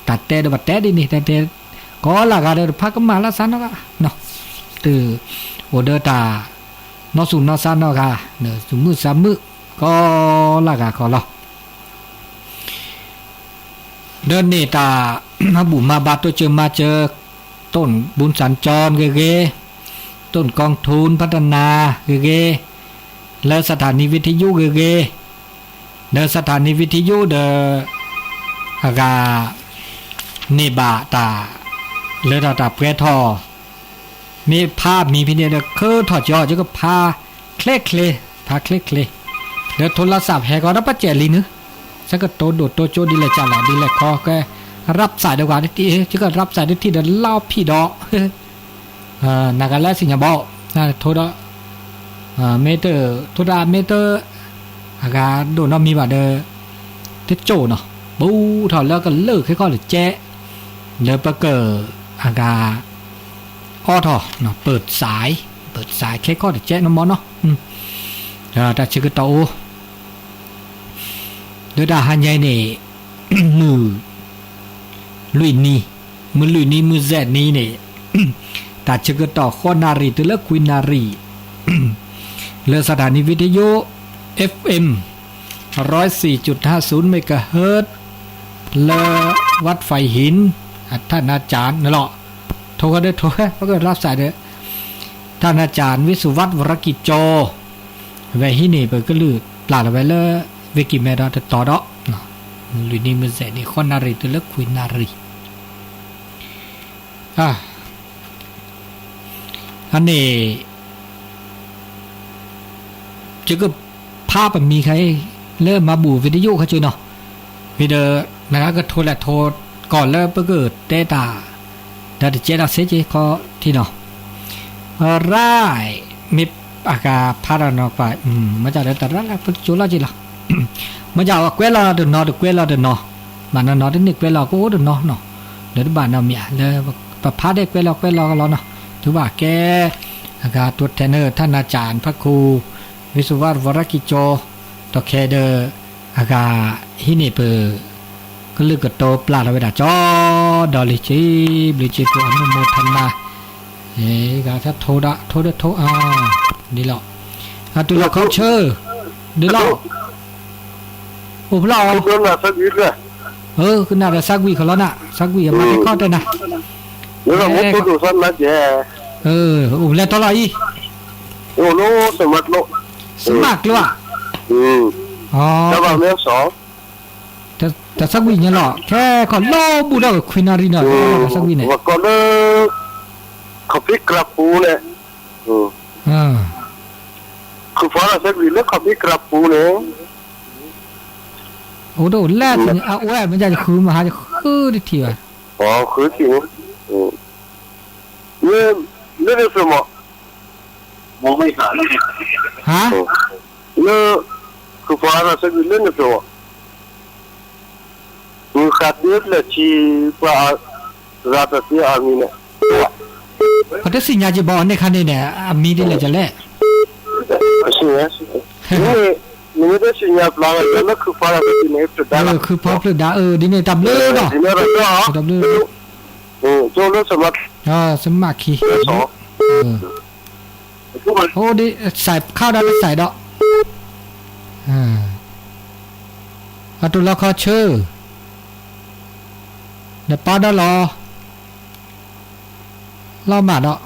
တၢ်တဲဒီးပတဲဒ်န့ၣ် တဲတဲ ကိးလၢ်ဂၤဒီးတဖၣ်ကမၣ်လၢသးနီတဂၤနီၤ, တုၤအိၣ်ဒီးတၢ် နီၢ်သူၣ်နီၢ်သးနီတဂၤ, သူၣ်မုာ်သးမုာ်ကိးလၢ်ဂၤခီလီၤ. ဒီးန့ၣ်တၢ် မၤဘူၣ်မၤဘါတိစၢၤမၤစၢၤ ต้นบุญสัญจร ဂ့ၤဂ့ၤ, ต้นกองทุนพัฒนา ဂ့ၤဂ့ၤ, လၢ สถานีวิทยุ ဂ့ၤဂ့ၤ, ဒီး สถานีวิทยุ ဒီး အဂၤ န့ၢ်ဘၣ်တၢ် လၢတၢ်တၢ်ပှဲၤထီၣ် မ့ၢ်ဖးမံၤဖဲန့ၣ်ဒီး ခၢထီၣ်ကီ ယကဖးချ့ချ့, ဖးချ့ချ့, ဒီးထိလီၤစးဟဲကီးဒီးပစဲးလံနုၤ, ဆၢကတိၤဒိၣ်တိကၠိဒ်လဲၣ်ကၢ်လီၤ ဒ်လဲၣ်ခီကဲ รับสาย ဒီးကွၢ်တထံၣ်, ယက รับสาย တထံၣ်ဒီးလီၤဖံးဒီး နဂၤလၢစံၣ်ညီၣ်ဘီ ထိဒီး မ့ၢ်တ ထိဒၣ်မ့ၢ်တ အဂၤဒိၣ်နီတမံၤဘၣ်ဒီး တကၠိၣ်နီၤ ဘူးထီၣ်လၢကလၢာ်ခဲခီၣ်တကဲး လၢပက အဂၤ အိးထီၣ် ပၢၢ်စး ပၢၢ်စးခဲခီၣ်တကဲးနီၤမ့ၢ်နီၤ တၢ်ဆၢကတီၢ်အိၣ် လၢတၢ်ဟါညါအံၤန့ၣ် မုၢ်လွံၢ်နံၤ, မုၢ်လွံၢ်နံၤ မုၢ်စဲးနံၤန့ၣ် တၢ်ဆၢကတီၢ် ဃိးနၣ်ရံၣ်တုၤလၢခွံနၣ်ရံၣ် လၢ สถานีวิทยุ เอฟเอ็ม ร้อยสี่จุดห้าศูนย์ เมกะเฮิรตซ์ လၢ วัดไฟหิน ท่านอาจารย์ န့ၣ်လီၤ. ထိဃီဒီးထိ ပက รับสาย ဒီး ท่านอาจารย์ วิศวัฒน์ วรกิจโจ အဝဲဟံးန့ၢ် ပကလုၢ်ပျၢ်လီၤဝဲလၢ ဝ့ၢ်ကံၢ်မဲဒီးတတီၤဒီး လွံၢ်နံၤမုၢ်စဲးနံၤ ဃိးနၣ်ရံၣ်တုၤလၢခွံနၣ်ရံၣ် အန့ၣ် ယကဖးပမံၤခါအံၤ လၢမၤဘူၣ် video ခီကၠီနီၤ, ဝံၤဒီး နကကထိလဲၤထိကီၢ်လၢပကတဲတၢ် ဒီးတကဲတၢ်စ့က့ခီထံနီၤ, ရၢ် မ့ၢ်အဂၤဖးတၢ်နီၤကွၢ် မ့ၢ်ကဒီးတရၢ်လၢပကၠိလီၤက့လီၤ, မ့ၢ်ကကွဲးလီၤတနီၤတကွဲးလီၤတနီၤ, ဘၣ်နီၤနီၤတန့ၢ်ကွဲးလီၤကအိၣ်တနီၤနီၤ, ဒီးတဘၣ်နီတမံၤဧါ လၢပဖးဒဲးကွဲးလီၤကွဲးလီၤကလီနီၤ, တုၤဘၣ်ကဲ အဂၤတိထဲန့ၣ် ထၣ်နၤကၠၣ်ဖးခူ ဝံသးစူၤ ဝရကံကၠီ ဒီးခဲဒီး အဂၤဟံးန့ၢ်ပ ကလုာ်ကတီၤပျၢ်လီၤဝဲဒၣ်ကၠီ ဒီးလံက့ ဘျုးက့ ပှၤအနုမောทนา, ဂၤထထိဒီးထိဒီးထိအါ, ဒ်လီၤ, အတုၤလီၤခီဆၢ, ဒ်လီၤ, အိၣ်ဖျီၣ်အီၤ, ကနၣ်ဒီးသးကွံာ်ခီလီၤနၤ, သးကွံာ်အမါဟဲခီၣ်တဲနၤ, အိၣ်ဖျဲၣ်တီလီၤအံၤ, သမၣ်ကျိဧါ, တၢ်သးကွံာ်ညါလီၤ, ခဲခီၣ်လီၤဘူးထီၣ်ခွံနၣ်ရံၣ်နီၤ, တၢ်သးကွံာ်န့ၣ်, ခီၣ်ဖံးကြၢးပူၤန့ၣ်, ခုဖီလၢသးကွံာ်လၢခီၣ်ဖံးကြၢးပူၤန့ၣ်, အိၣ်တအိၣ်လဲၣ်, အဝဲမ့ၢ်ယဃုမဟါယဃုတထံၣ်ဘၣ်, ဃုတထံၣ်န့ၣ်, လၢန့ၣ်ဖျၢၣ်မး, ဟါ, လၢ, ခုဖီလၢသးကွံာ်လၢန့ၣ်ဖျၢၣ်မး, မုၢ်ဃာ်တ့ဖျၢၣ်ဆံ, ပှၤအဂၤတသ့အမံၤန့ၣ်, ပတသ့ၣ်ညါက့ဘၣ်အီၤန့ၣ်ခါန့ၣ်န့ၣ် အမံၤဒ်လဲၣ်ကလဲၣ်, နမ့ၢ်တသ့ၣ်ညါပျၢ်လၢခုဖီလၢသးကွံာ်န့ၣ်ဖျၢၣ်ဒါလီၤ, ခုဖီဖျၢၣ်ဒါအၢ ဒ်န့ၣ်တၢ်ဘျုးဒီး, တၢ်ဘျုး, သမၣ်ခံ, အိၣ်ဒ်စဲးခါဒီးတစဲးဒီး, အတုၤလီၤခီဆၢ, နပၢ်ဒီးလီၤ, လီၤမၢ်ဒီး,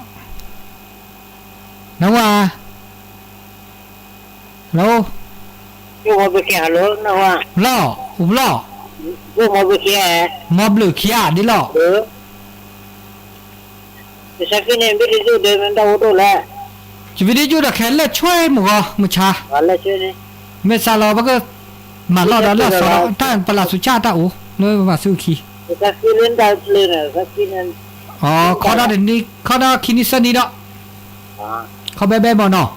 နဝၤ, hello, လီၤ, အိၣ်ဖျီၣ်, မ်ဘျုးခံဂၤဒ်လီၤ, ယvideoဒီးခဲလၢာ်ဆွဲမုၢ်ဂီၤမုၢ်ဆါ, မ့ၢ်စးလီၤပကမၤလီၢ်ဒီးလၢအစီဒီး တၢ်ပလၢ်ဆူးဆါတၢ်အိၣ် လၢပဘၣ်ဆူၣ်ခံ, ခီဒီးတနံၤ ခီဒီးခံနံၤသၢနံၤဒီး, ခီဘဲဘဲမ့ၢ်နီၤ,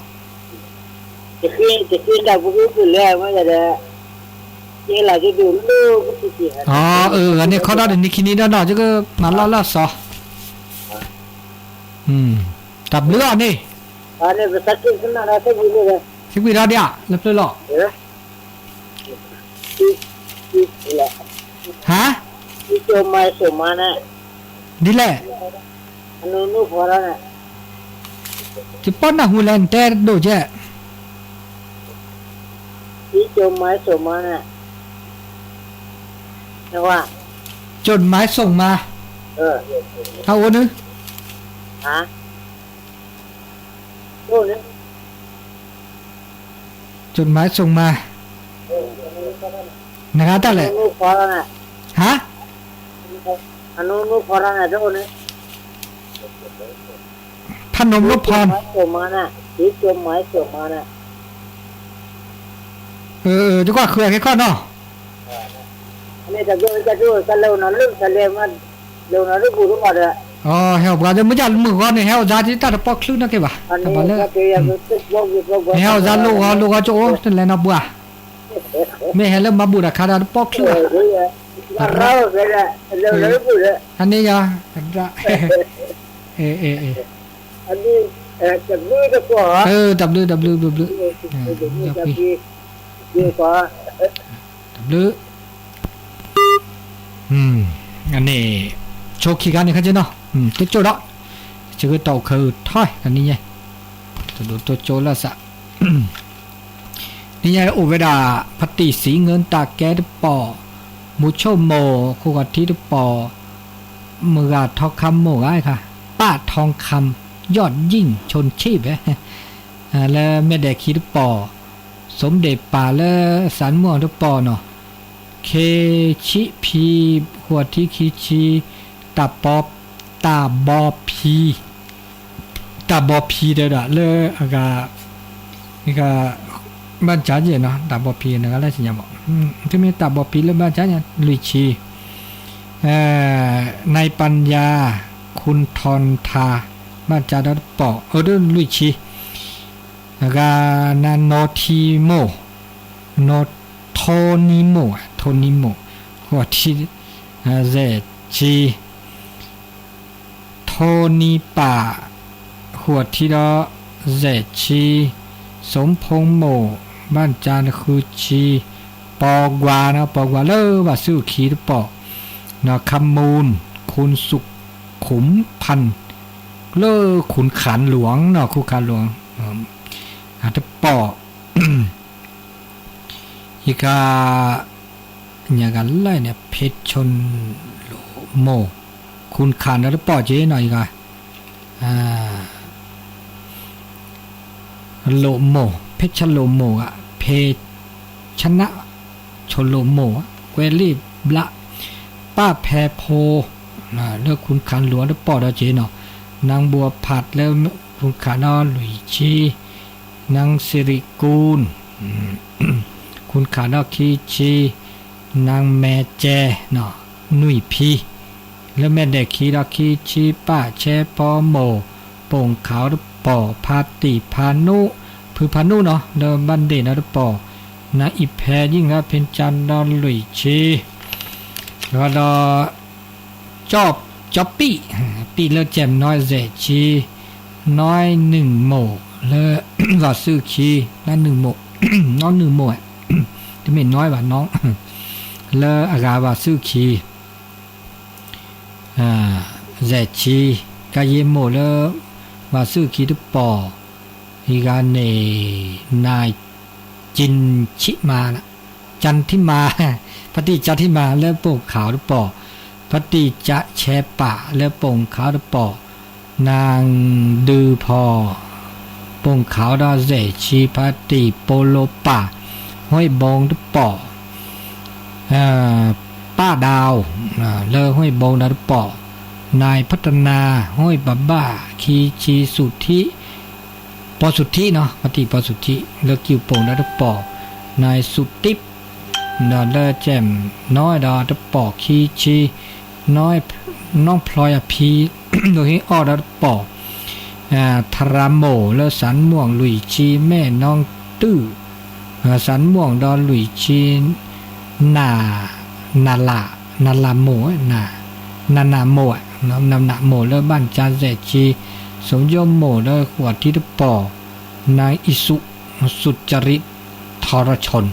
အၢ အန့ၣ်ခီဒီးတနံၤခံနံၤဒီးနီၤ ယကမၤလီၢ်လၢအစီ, တၢ်ဘျုးအီၤန့ၣ်, သကွံာ်ဒီးဒ်ဧါ လၢပျၢၤလီၤ, ဟါ, ဒ်လဲၣ်, ယပီၣ်နၢ်ဟူလဲၣ် နတဲဒိၣ်ကဲ, จดหมายส่งมา, အအိၣ်နုၤ จดหมายส่งมา, နဂၤတၢ်လဲၣ်, ဟါ, ဖးနိမနိဖီ, တကွၢ်ဃုအီၤခဲခီနီၤ, ဟဲအီၣ်ပှၤဒီး မ့ၢ်ယၤမုၢ်ဂီၤန့ၣ် ဟဲအီၣ်စါဒ်တၢ်တပီချုးနီၢ်က့ဘၣ်, တဘၣ်လၢ နဟဲအီၣ်စါလိၣ်ဂီၤလိၣ်ဂီၤကၠိအိၣ် တလဲၤနီတပှၢ်, မ့ၢ်ဟဲလၢမၤဘူၣ်တၢ်ခါဒီးတပီချုးဘၣ်, တၢ်န့ၣ်ယၤ, တၢ်ဘျုး တၢ်ဘျုး တၢ်ဘျုး, တၢ်ဘျုး, အန့ၣ် ဆိခံဂၤန့ၣ်ခါက့နီၤ, တကၠိၣ်ဒီး ယကတီၢ်အိၣ်ခၢၣ်ထီၣ်ကနံၤညါ, တဒိးတိကၠိလၢစး နံၤညါအိၣ်ဝဲဒၣ် ဖါတံၢ်စံးငၢတၢ်ကဲတပီၢ်, မူဆိၣ်မိၢ် ခိၣ်ဂီၤထံတပီၢ်, မုၢ်ဂၤထီခါမိၢ်ဂၤခါ, ပၢ်ထီခါ, ယီၢ်ယံၣ်ဆိၣ်ဆံၣ်ဖဲ လၢမဲာ်ဒဲးခံတပီၢ်, စိမ့ၣ်ဒ့ၣ်ပၢ်လၢစၢ်မူၣ်တပီၢ်နီၤ, ခ့ဆံးဖံ, ဃိးထံခံဆံ, တၢ်ပီ, တၢ်ဘီဖံ, တၢ်ဘီဖံတဲဒၣ်လၢအဂၤ, ဘၣ်ကၢ်ယဲၢ်နီၤ တၢ်ဘီဖံနဂၤလၢစညါမး, မ့ၢ်တၢ်ဘီဖံလၢဘၣ်ကၢ်ညါ လွံၢ်ဆံ, နၢ်ပၢၢ်ယၤ, ခိၣ်ထီၣ်ထါ, ဘၣ်ကၢ်ဒီးတပီၢ် အၢ ဒ်လွံၢ်ဆံ, အဂၤနနီထံမိၢ်, နီထီနံမိၢ်, ထီနံမိၢ်, ဃိးထံ, ယဲၢ်ဆံ, ထီနံပၢ်, ဃိးထံဒီးယဲၢ်ဆံ, စိဖိမိၢ်, ဘၣ်ကၢ်ဃုဆံ, ပီၢ်ကွၢ်နီၤ ပီၢ်ကွၢ်လၢဘၣ်စုၣ်ခံတပီၢ်, နီၤ ခမူၣ်, ခိၣ်စူၣ်, ခိၣ်ဖၢၣ်, လၢခိၣ်ခၢၣ်လူင်နီၤ ခိၣ်ခၢၣ်လူင်, တပီၢ် ယက, ညါကလၢန့ၣ် ဖဲဆိၣ်လိၣ်မိၢ်, ခိၣ်ခၢၣ်ဒီးတပီၢ်က့နီၤ ယက, လိၣ်မိၢ်, ဖဲဆိၣ်လိၣ်မိၢ်ဧါ, ဖဲဆိၣ်နၢ်, ဆိၣ်လိၣ်မိၢ်, ကွဲးလံာ်ဘျး, ပၢ်ဖဲဖိ, လၢခိၣ်ခၢၣ်လိၣ်တပီၢ်ဒီးက့နီၤ, နၢ်ဘိဖးလၢခိၣ်ခၢၣ်ဒီးလွံၢ်ဆံ, နၢ်စံရံကူၣ်, ခိၣ်ခၢၣ်ဒီးခံဆံ, နၢ်မဲကဲ, နွံဖံ, လၢမဲာ်ဒဲးခံဒီးခံဆံ, ပၢ်ဆဲဖီမိၢ်, ပိာ်ခၢ်တပီၢ်, ဖါတံၢ်ဖါနူၣ်, ဖုဖါနူၣ်နီၤ လၢဘၣ်ဒ့ၣ်ဒီးတပီၢ်, နၢ်အံးဖဲယံၣ်ဂၤဖဲကၢ်ဒီးလွံၢ်ဆံ, ဒီး ကၠီပံၣ်, ပံၣ်လၢကဲမနီၢ်ယဲၢ်ဆံ, နီၢ်နုၢ်မိၢ်လၢဘၣ်စုၣ်ခံ, နီၢ်နုၢ်မိၢ်, နီၢ်နုၢ်မိၢ်, တမ့ၢ်နီၢ်ဘၣ်နီၢ်, လၢအဂၤဘၣ်စုၣ်ခံ, ယဲၢ်ဆံ, ကယ့မိၢ်လၢဘၣ်စုၣ်ခံတပီၢ်, အံၤဂၤန့ၣ်, နၢ် ကၠၢၣ်ထံမၤ, ကၠၢၣ်ထံမၤ, ဖါတံၢ်ကၠၢၣ်ထံမၤလၢပိာ်ခၢ်တပီၢ်, ဖါတံၢ်ကၠၢၣ်ဆဲပၢ်လၢပိာ်ခၢ်တပီၢ်, နၢ်ဒုးဖီၣ်, ပိာ်ခၢ်ဒီးယဲၢ်ဆံ, ဖါတံၢ်ပိလိပၢ်, ဟွံၣ်ဘိတပီၢ် ပၢ်ဒၣ်, လၢဟွံၣ်ဘိဒီးတပီၢ်, နၢ်ဖးတနၢ်, ဟွံၣ်ဘၣ်ဘၣ်ခံဆံ, စူၣ်ထံ, ပီစူၣ်ထံနီၤ, ဖါတံၢ်ပီစူၣ်ထံ, လၢကံၢ်ပိာ်ဒီးတပီၢ်, နၢ်စူၣ်တံး, ဒီးလၢကဲမနီၢ်ဒီးတပီၢ်ခံဆံ, နီၢ်ဖျီယၤဖံ, လၢဟ့ၣ်အီၣ်ဒီးတပီၢ် ထရၤမိၢ်လၢစၢ်မူၣ်လွံၢ်ဆံ, မဲၢ်နီၢ်တုၢ်, စၢ်မူၣ်ဒီးလွံၢ်ဆံ, နၢ်, နၢ်လၢ်, နၢ်လၢ်မိၢ်, နၢ်နၢ်မိၢ်, နၢ်နၢ်မိၢ်လၢဘၣ်ကၢ်ယဲၢ်ဆံ, စိယိမိၢ်လၢဃိးထံတပီၢ်, နၢ်အံၣ်စူး, စူးကရံး, ထီရဆိၣ်,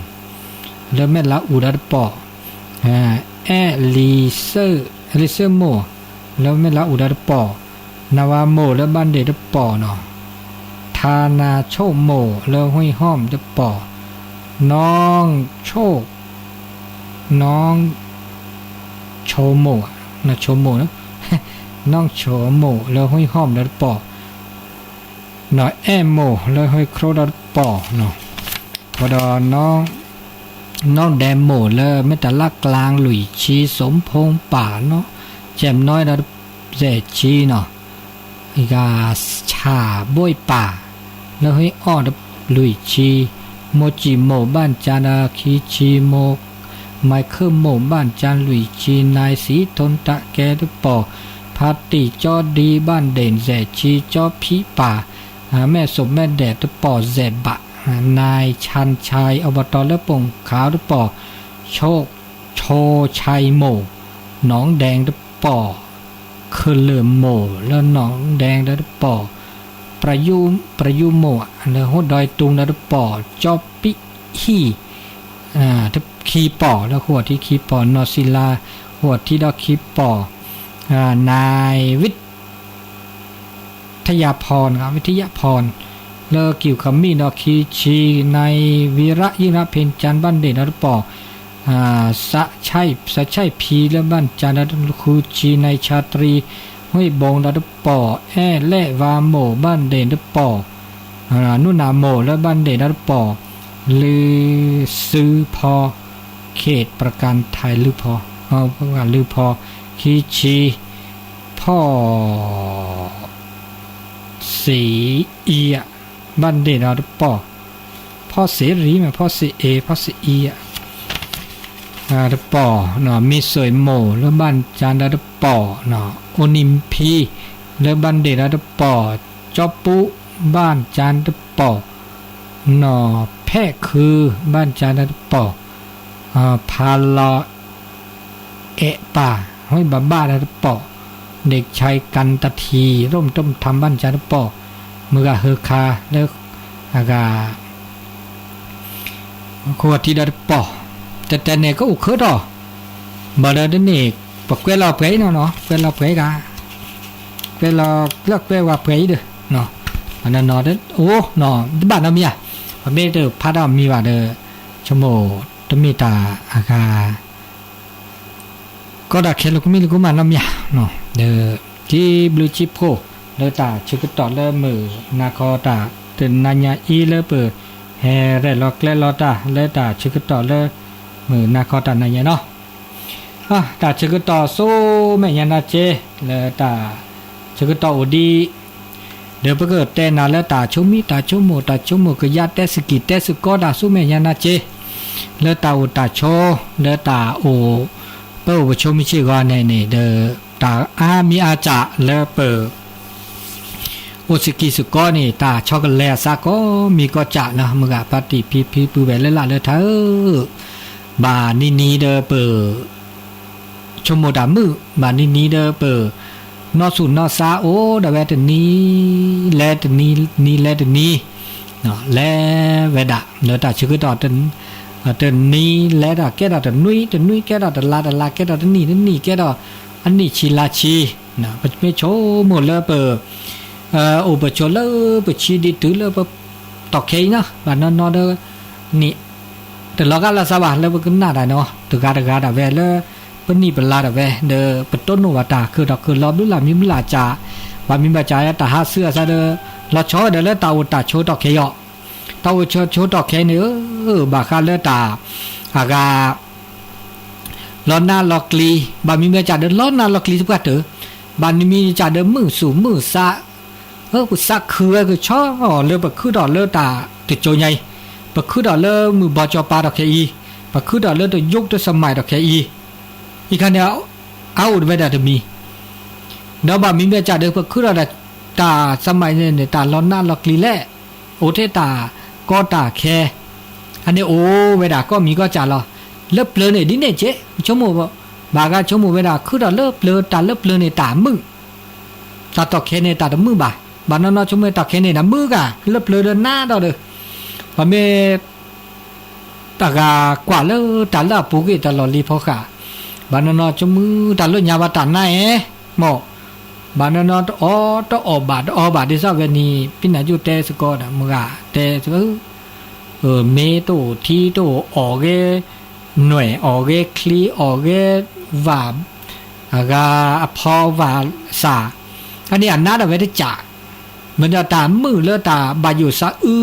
လၢမဲၢ်လါအူဒီးတပီၢ်, အဲၣ်လံၤစၢၣ်မိၢ် လၢမဲၢ်လါအူဒီးတပီၢ်, နၤဝၤမိၢ်လၢဘၣ်ဒ့ၣ်တပီၢ်နီၤ, ထါနၤဆိၣ်မိၢ်လၢဟွံၣ်ဟီၣ်တပီၢ်, နီၢ်ဆိၣ် နီၢ်ဆိၣ်မိၢ်, နီၢ်ဆိၣ်မိၢ်, နီၢ်ဆိၣ်မိၢ်လၢဟွံၣ်ဟီၣ်ဒီးတပီၢ်, နီၢ်အဲၣ်မိၢ်လၢဟွံၣ်ခရိဒီးတပီၢ်, ဒီး နီၢ်ဒဲမိၢ်လၢမဲၢ်တၢ်လၢ်ကျါလွံၢ်ဆံ, စိမ်ဖိပၢ်နီၤ, ကဲမနီဒီးယဲၢ်ဆံနီၤ, ယဂၤဆၣ်ဘိၣ်ပၢ် လၢဟွံၣ်အီၣ်တလွံၢ်ဆံ, မိၢ်စံၣ်မိၢ်ဘၣ်ကၠါဒီးခံဆံ, မိၢ်မၤခၢၣ်မိၢ်ဘၣ်ကၠါလွံၢ်ဆံ, နၤစံးထိတၢ်ကဲတပီၢ်, ဖါတံၢ်ကၠီဒံဘၣ်ဒ့ၣ်ယဲၢ်ဆံ, ကၠီဖံးပၢ် မဲၢ်စိၣ်မဲၢ်ဒဲးတပီၢ်ယဲၢ်ဘး, နၤဆၣ်ဆၣ် အီဘတီလၢပိာ်ခါတပီၢ်, ဆိၣ် ဆိၣ်ဆၣ်မိၢ်, နီၢ်ဒဲတပီၢ်, ခလၢၢ်မိၢ်လၢနီၢ်ဒဲဒီးတပီၢ်, ပြယူမိၢ် လၢဟိဒွဲတုံဒီးတပီၢ်, ကၠီပံးဟံၣ် ခံပီၢ် လၢဃိးထံခံပီၢ်, နီၢ်စံလါ ဃိးထံဒီးခံပီၢ်, နၤ ဝိထယၣ်ဖီၣ်, ဝိထယၣ်ဖီၣ် လၢကၠီၣ်ခမံၣ်ဒီးခံဆံ, နၤ ဝံရယံၣ်ရဖ့ၣ်ကၠါဘၣ်ဒ့ၣ်ဒီးတပီၢ်, စးဆဲၣ်ဖံလၢဘၣ်ကၠါဒီးဃုဆံ, နၤ ဆၣ်တရံး ဟွံၣ်ဘိဒီးတပီၢ်, အဲၣ်လဲၣ်ဝါမိၢ်ဘၣ်ဒ့ၣ်တပီၢ်, နူၢ်နၤမိၢ်လၢဘၣ်ဒ့ၣ်ဒီးတပီၢ်, လုၢ်စုဖီ ခ့ၣ်ပြကၣ်ထံလုၢ်ဖီ, လုၢ်ဖီ ခံဆံ, ဖီၣ် စ့အံၤ ဘၣ်ဒ့ၣ်ဒီးတပီၢ်, ဖီၣ်စ့ရံမ့ၢ် ဖီၣ်စ့အ့ ဖီၣ်စ့အံၤ တပီၢ်, မ့ၢ်စိၣ်မိၢ်လၢဘၣ်ကၠါဒီးတပီၢ်, အိၣ်နံၣ်ဖံ လၢဘၣ်ဒ့ၣ်ဒီးတပီၢ်, ကၠီပူ ဘၣ်ကၠါတပီၢ်, နီၢ်ဖဲးခု ဘၣ်ကၠါဒီးတပီၢ်, ဖးလီၤ အဲၣ်ပၢ် ဟွံၣ်ဘၣ်ဘၣ်ဒီးတပီၢ်, ဒ့ၣ်ဆဲးကၣ်တၢ်ထံး ရိၣ်မတၢၣ်မထါ ဘၣ်ကၠါတပီၢ်, မုၢ်ဂၤဟၢခါလၢ အဂၤ ဃိးထံဒီးတပီၢ်, တဲတဲန့ၣ်ကအိၣ်ခၢထီၣ်, ဘၣ်ဒီးတန့ၣ် ပကွဲးလီၤပှဲၤအံၤနီၤနီၤ ကွဲးလီၤပှဲၤအံၤဒၣ်, ကွဲးလီၤလၢကွဲးဝဲပှဲၤအံၤဒီး, ပနီၤနီၤ အိၣ်နီၤ တဘၣ်နီတမံၤဧါ, ပမ့ၢ်တဖးတၢ်မံဘၣ်ဒီး, ဆိကမိၣ်တမ့ၢ်တၢ်အဂၤ ကီတၢ်ခဲလၢာ်ကမံးလၢကမၣ်နီတမံၤဧါ, ဒီး ကံဘျုးကံဖှိၣ် လၢတၢ်ဆၢကတီၢ်လၢမုၢ်နၤခီတၢ်တနၤညါအံၤလၢပဟဲရဲၣ်လီၤကျဲၤလီၤတၢ်လၢတၢ်ဆၢကတီၢ်လၢ မုၢ်နၤခီတၢ်နၤညါနီၤ, တၢ်ဆၢကတီၢ်ဆိမဲာ်ညါနၤစ့ လၢတၢ်ဆၢကတီၢ်အိၣ်ဒံး ဒီးပကတဲနၤလၢတၢ်ဆိမိၣ် တၢ်ဆိကမိၣ် တၢ်ဆိကမိၣ် ကယါတဲစကံးတဲစကီတၢ်ဆိမဲာ်ညါနၤစ့ လၢတၢ်အိၣ်တၢ်ဆိ လၢတၢ်အိၣ် ပအိၣ်ပဆိးမုၢ်ဆ့ၣ်ဂီၤန့ၣ်န့ၣ်ဒီး တၢ်အါမံၤအါစှၤလၢပ အိၣ်စကံစကီန့ၣ် တၢ်ဆီကလဲၤအသးကိးမံၤကိးစှၤလီၤ. မုၢ်ဂၤဖါတံၢ်ဖံဖုပုၢ်ဝဲၢ်လၢ်လၢ်လၢထါဧၢ, ဘၣ်နံၤနံၤဒီးပ ဆိကမိၣ်တၢ်မုာ်, ဘၣ်နံၤနံၤဒီးပ နီၢ်ဆူၣ်နီၢ်ဆါအိၣ်ဒၣ်ဝဲတနံၤ လဲၤတနံၤ နံၤလဲၤတနံၤ လဲၤဝဲဒၣ် လၢတၢ်ဆၢကတီၢ် တနံၤလဲၤဒီးကဲထီၣ်တနွံ တနွံကဲထီၣ်တလါ တလါကဲထီၣ်တနံၣ် တနံၣ်ကဲထီၣ်အနံၣ်ဆံလါဆံ, ပမ့ၢ်ဆိကမိၣ်လၢပ အိၣ်ပဆိးလၢပဆံးဒံးတုၤလၢပတီၢ်ခဲအံၤနီၤ ဘၣ်နီၢ်နီၢ်ဒီး နံၣ် တလီၤဂာ်လၢသးဘၣ် လၢပကနၣ်တၢ်န့ၣ် တဂၤတဂၤဒၣ်ဝဲလၢ ပနံၣ်ပလါဒၣ်ဝဲ ဒီးပတိၢ်နီၣ်ဘၣ်တၢ်ခုၣ်ထီၣ်ခုၣ်လီၤ ဘျုးလၢ်မံဘျုးလၢ်စှၤ, ဘၣ်မံဘၣ်စှၤတၢ်ဟးဆူအသးဒီး လီၤဆီဒီးလၢတၢ်အိၣ်တၢ်ဆိးတီၢ်ခဲအံၤ, တၢ်အိၣ်ဆိးဆိးတီၢ်ခဲအံၤန့ၣ် ဘၣ်ဃးလၢတၢ် အဂၤ လီၤနးလီၤကျံၤ, ဘၣ်မံဘၣ်စှၤဒီးလီၤနးလီၤကျံၤသပှၢ်တၢၢ်, ဘၣ်နံၤမံၤစှၤဒီးမုာ်ဆူၣ်မုာ်သး, ပသးခုဝဲကဆီလၢပခုထီၣ်လၢတၢ်တစိၤညါအံၤ, ပခုထီၣ်လၢမုၢ်ဘီကၠီၤပၤတီၢ်ခဲအံၤ, ပခုထီၣ်လၢတယုၢ်တစမံးတီၢ်ခဲအံၤ, အံၤခါန့ၣ် အအိၣ်တဝဲဒၣ်တမံၤ, ဒီးဘၣ်မံဘၣ်စှၤဒီးပခုထီၣ်တၢ်စမံးန့ၣ် တၢ်လီၤနးလီၤကျံၤလဲၣ်, အိၣ်ထဲတၢ်ကီတၢ်ခဲ အန့ၣ်အိၣ်ဝဲဒၣ်ကိးမံၤကိးစှၤလီၤ. လၢပျၢၤန့ၣ်ဒ်န့ၣ်က့, ဆိကမိၣ် ဘၣ်ဂၤဆိကမိၣ်ဝဲဒၣ် ခုထီၣ်လၢပျၢၤ တၢ်လၢပျၢၤန့ၣ်တၢ်မုာ်, တၢ်တီၢ်ခဲန့ၣ်တၢ်တမုာ်ဘၣ်. ဘၣ်နီၢ်နီၢ်ဆိကမိၣ်တၢ်ခဲန့ၣ် နမုာ်ဂၤ လၢပျၢၤဒီးနးဒီးဒီး, ပမ့ၢ် တဂၤကွၢ်လၢတၢ်လၢအပူၤကွံာ်တၢ်လီၢ်လံၤဖီဃာ်, ဘၣ်နီၢ်နီၢ် ဆိကမိၣ်တၢ်လၢညါဘၣ်တၢ်နါအဲၣ်, မ့ၢ်, ဘၣ်နီၢ်နီၢ် တအီၣ်တအီၣ်ဘၣ်တအီဘၣ် ဒ်သိးဝဲန့ၣ် ပံနၤယိၣ်တဲစ့ၢ်ကီးဒီး မုၢ်ဂၤတဲစ့ၢ်ကီး, မ့ၢ်တအိၣ်ထံတအိၣ်အီၣ်ဂ့ၤ, နွဲၣ်အီၣ်ဂ့ၤ ချံအီၣ်ဂ့ၤ, ဝၣ်, အဂၤအဖီဝၣ်စၢ်, အန့ၣ်အနါဒၣ်ဝဲတကး, မ့ၢ်ဒီးတၢ်မုာ်လၢတၢ်ဘၣ်ယိၣ်စးအု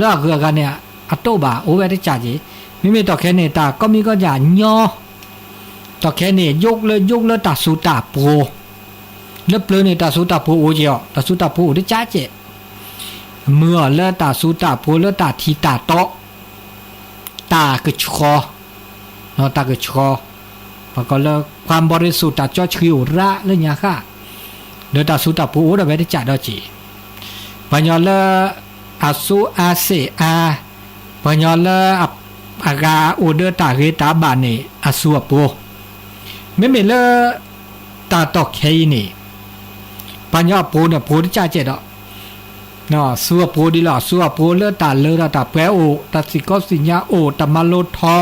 လၢအဂုၤအဂၤန့ၣ် အတအိၣ်ဘၣ် အိၣ်ဝဲတကးက့ၤ, မ့မ့ၢ်တီၢ်ခဲန့ၣ် တၢ်ကိးမံၤကိးညါညီ တီၢ်ခဲန့ၣ် ယိးလၢယိးလၢတၢ်စူၤတၢ်ပှီၤ, လၢပျၢၤန့ၣ် တၢ်စူၤတၢ်ပှီၤအိၣ်က့ၤအီၤ, တၢ်စူၤတၢ်ပှီၤအိၣ်တကးကဲး, မုာ်အီၤလၢတၢ်စူၤတၢ်ပှီၤလၢတၢ်ထံၣ်တၢ်တီ, တၢ်ကဆှီ, တၢ်ကဆှီ, ပှၤကိးလၢ ความบริสุทธิ์ တၢ်ကၠီဆှံအိၣ်ရၣ်လၢညါဃၣ်, ဒီးတၢ်စူၤတၢ်ပှီၤအိၣ်ဒီးဝဲတကးဒီးက့ၤ ပှၤညီလၢ အစူၤအါစ့ၣ်အါ, ပှၤညီလၢ အဂၤအိၣ်ဒီးတၢ်ဂ့ၤတၢ်ဘၣ်န့ၣ် အစူၤအပှီၤ, မ့မ့ၢ်လၢ တၢ်တီၢ်ခဲအံၤန့ၣ် ပှၤညီအပှီၤန့ၣ် ပှီၤတကးကဲးဒီး စူၤအပှီၤဒ်လီၤ, စူၤအပှီၤလၢတၢ်လၢဒီးတၢ်ပှဲၤအိၣ်, တၢ်သံၣ်ကီသံၣ်ညါအိၣ်, တၢ်မၤလိထီ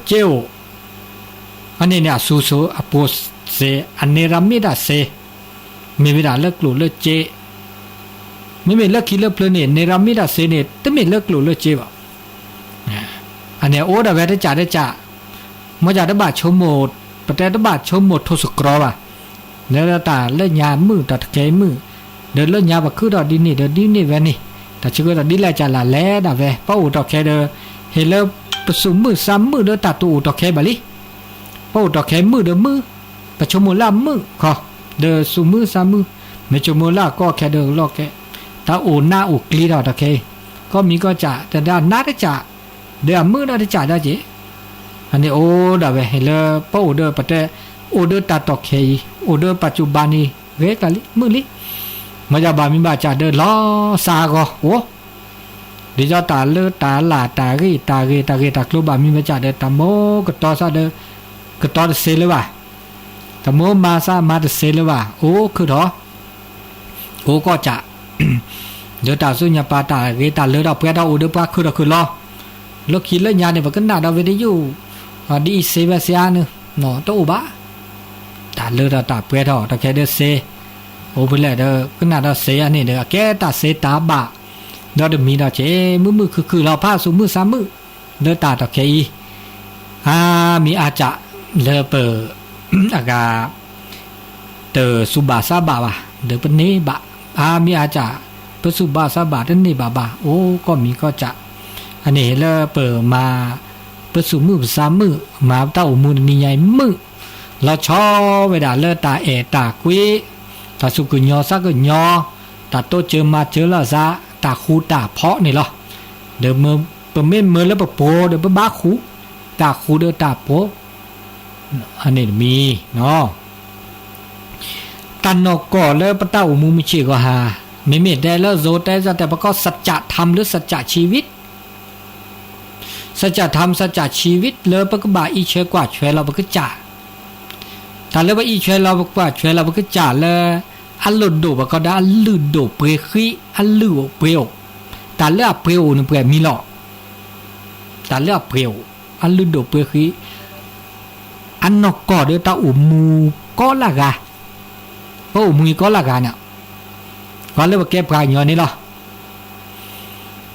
ကျိၣ်စ့အိၣ်, အန့ၣ်န့ၣ် အစူၤအပှီၤစ့, အန့ၣ်ရၤမ့ၢ်တၢ်စ့, မ့မ့ၢ်ဒၣ်လၢကျိၣ်လၢစ့, မ့မ့ၢ်လၢခံလၢပျၢၤန့ၣ် န့ၣ်ရၤမ့ၢ်တၢ်စ့န့ၣ် တမ့ၢ်လၢကျိၣ်လၢစ့ဘၣ်. အန့ၣ်အိၣ်ဒီးဝဲတကးတကး, မ်ယၤတဘၣ်ဆိကမိၣ်, ပတဲတဘၣ်ဆိကမိၣ်ထိၣ်စကြီဘၣ်, လၢတၢ်လၢညါမုာ် တၢ်တခဲအံၤမုာ်, ဒီးလၢညါပှၤခုၣ်ထီၣ်ဒ်န့ၣ်ဒီးဒ်န့ၣ်ဝဲန့ၣ်, တၢ်ဆၢကတီၢ်ဒ်လဲၣ်ကလဲၣ်ဒၣ်ဝဲ, ပအိၣ်တီၢ်ခဲဒီး ဟ့ၣ်လၢပစူၤမုၢ်စါမုၢ်ဒီးတၢ်တအိၣ်တီၢ်ခဲဘၣ်လံ. ပအိၣ်တီၢ်ခဲမုာ်ဒီးမုာ်, ပဆိကမိၣ်လၢအမုာ်ခီ, ဒီးစူၤမုၢ်စါမုၢ်, မ့ၢ်ဆိကမိၣ်လၢအကီခဲဒီးလီၢ်ခဲ, တၢ်အိၣ်နါအိၣ်ကျ့ထီၣ်တီၢ်ခဲအံၤ, ကိးမံၤကိးကး, တၢ်နါတကး, ဒီးအမုာ်ဒီးတကးဒီးက့ၤ, အန့ၣ်အိၣ်ဒၣ်ဝဲဟ့ၣ်လၢပအိၣ်ဒီးပတဲ, အိၣ်ဒီးတၢ်တီၢ်ခဲအံၤ, အိၣ်ဒီးပစူၤဘၣ်န့ၣ်, ဂ့ၤကျါလံ, မုာ်လံ, မ်ယၤဘၣ်မံဘၣ်ကးဒီးလီၤစါအဂီၢ်အိၣ် ဒ်သိးတၢ်လၢတၢ်လၢ်တၢ်ဂ့ၢ်တၢ်ဂ့ၢ်တၢ်ဂ့ၢ်တၢ်ကျိၤဘၣ်မံဘၣ်ကးဒီး တၢ်မိၢ်ကတီၤစးဒီး ကတီၤတစ့လၢၤဘၣ်, တၢ်မိၢ်မၤစးမၤတစ့လၢၤဘၣ်, အိၣ်ခုၣ်ထီၣ်, အိၣ်ကီၢ်ကး, ဒီးတၢ်ဆူညါပၤတၢ်ဂ့ၤတၢ်လၢဒီးပှဲၤထီၣ်အိၣ်ဒီးပှၤခုၣ်ထီၣ်ခုၣ်လီၤ, လၢခံလၢညါန့ၣ် ပကနၣ်ဒီးဝဲတယုၢ်, ဒ်အံၤစ့ဝဲစ့အါန့ၣ်, တအိၣ်ဘၣ်, တၢ်လၢဒီးတၢ်ပှဲၤထီၣ်တီၢ်ခဲဒီးစ့ အိၣ်ဖဲလဲၣ်ဒီး ကနၣ်ဒီးစ့အါန့ၣ်ဒီး အကဲတၢ်စ့တၢ်ဘၣ်, ဒီးတမံၤဒီးက့ၤ မုာ်မုာ်ခုၣ်ခုၣ်လီၤ ဖးစူၤမုၢ်စါမုၢ်, လၢတၢ်တီၢ်ခဲအံၤ, အါမံၤအါကး, လၢပ, အဂၤ, တစူၤဘၣ်စါဘၣ်ဘၣ်, ဒီးပန့ၢ်ဘၣ်, အါမံၤအါကး, ပစူၤဘၣ်စါဘၣ်တန့ၢ်ဘၣ်ဘၣ် အိၣ်ကီၢ်မံၤကီၢ်ကး, အန့ၣ်လၢပမၤ, ပစူၤမုၢ်ပစါမုၢ်, မၤတၢ်အိၣ်မူတနံၤညါအံၤမုာ်, လီၤဆီဝဲဒၣ်လၢတၢ်အဲၣ်တၢ်ကွံ, တၢ်စူၢ်ကညီၤစးကညီၤ, တၢ်တိစၢၤမၤစၢၤလိာ်သး, တၢ်ဃူတၢ်ဖိးန့ၣ်လီၤ, ဒီးပမ့ၢ်မၢလၢပပှိၤဒီးပဘၣ်ဃူ, တၢ်ဃူဒီးတၢ်ဖိး, အန့ၣ်တမံၤ, တၢ်နီၢ်ကီၢ်လၢပတၢ်အိၣ်မူမုၢ်ဆ့ၣ်ဂီၤဟါ, မ့မ့ၢ်တဲလၢ စိၤတဲစၢ်တဲ ပကိး สัจธรรม လၢ สัจจะชีวิต, สัจธรรม สัจจะชีวิต လၢပကဘၣ်အံးထွဲကွၢ်ထွဲလီၤပကစၢ်, တၢ်လၢပအံးထွဲလီၤပကွၢ်ထွဲလီၤပကစၢ်လၢ အလိၣ်ဒိၣ်ပကိးဒီးအလုၢ်ဒိၣ်ပှ့ၤဃံ, အလုၢ်အိၣ်ပှ့ၤအိၣ်, တၢ်လၢအပှ့ၤအိၣ်န့ၣ်ပှဲၤမံၤလီၤ, တၢ်လၢအပှ့ၤအိၣ်, အလုၢ်ဒိၣ်ပှ့ၤဃံ အနီၢ်ကီၢ်ဒီးတၢ်အိၣ်မူကိးလၢဂၤ, ပအိၣ်မူအံၤကိးလၢဂၤန့ၣ်, ပှၤလၢပကဲပှၤကညီန့ၣ်လီၤ.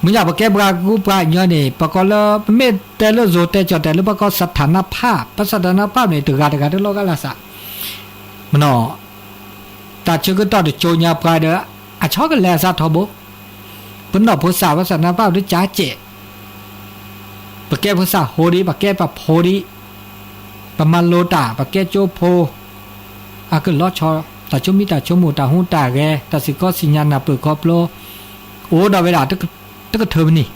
မ့ၢ်ညါပကဲပှၤကူပှၤကညီန့ၣ် ပကိးလၢ ပမ့ၢ်တဲလၢ စိၤတဲစၢ်တဲ လၢပကိး สถานะภาพ, ပ สถานะภาพ န့ၣ် တဂၤတဂၤတလီၤဂာ်လၢ်စး, မနီၤ, တၢ်ဆၢကတီၢ်တကၠိညါပှၤဒီး အဆီကလဲၤအသးထီဘိ, ပနီၢ်ဖိသၣ် ပ สถานะภาพ တကးကဲး ပကဲဖိသၣ်ဟိဒံး ပကဲပှၤဖိဒံး, ပမၤလိတၢ် ပကဲကၠိဖိ, အကလီၤဆီ, တၢ်ဆိမိၣ်တၢ်ဆိကမိၣ် တၢ်ဟူးတၢ်ဂဲၤ တၢ်သံၣ်ကီသံၣ်ညါ နၢ်ပၢၢ်ခီဖျိ, အိၣ်ဒီးဝဲဒၣ် တကထၢမနံၤ,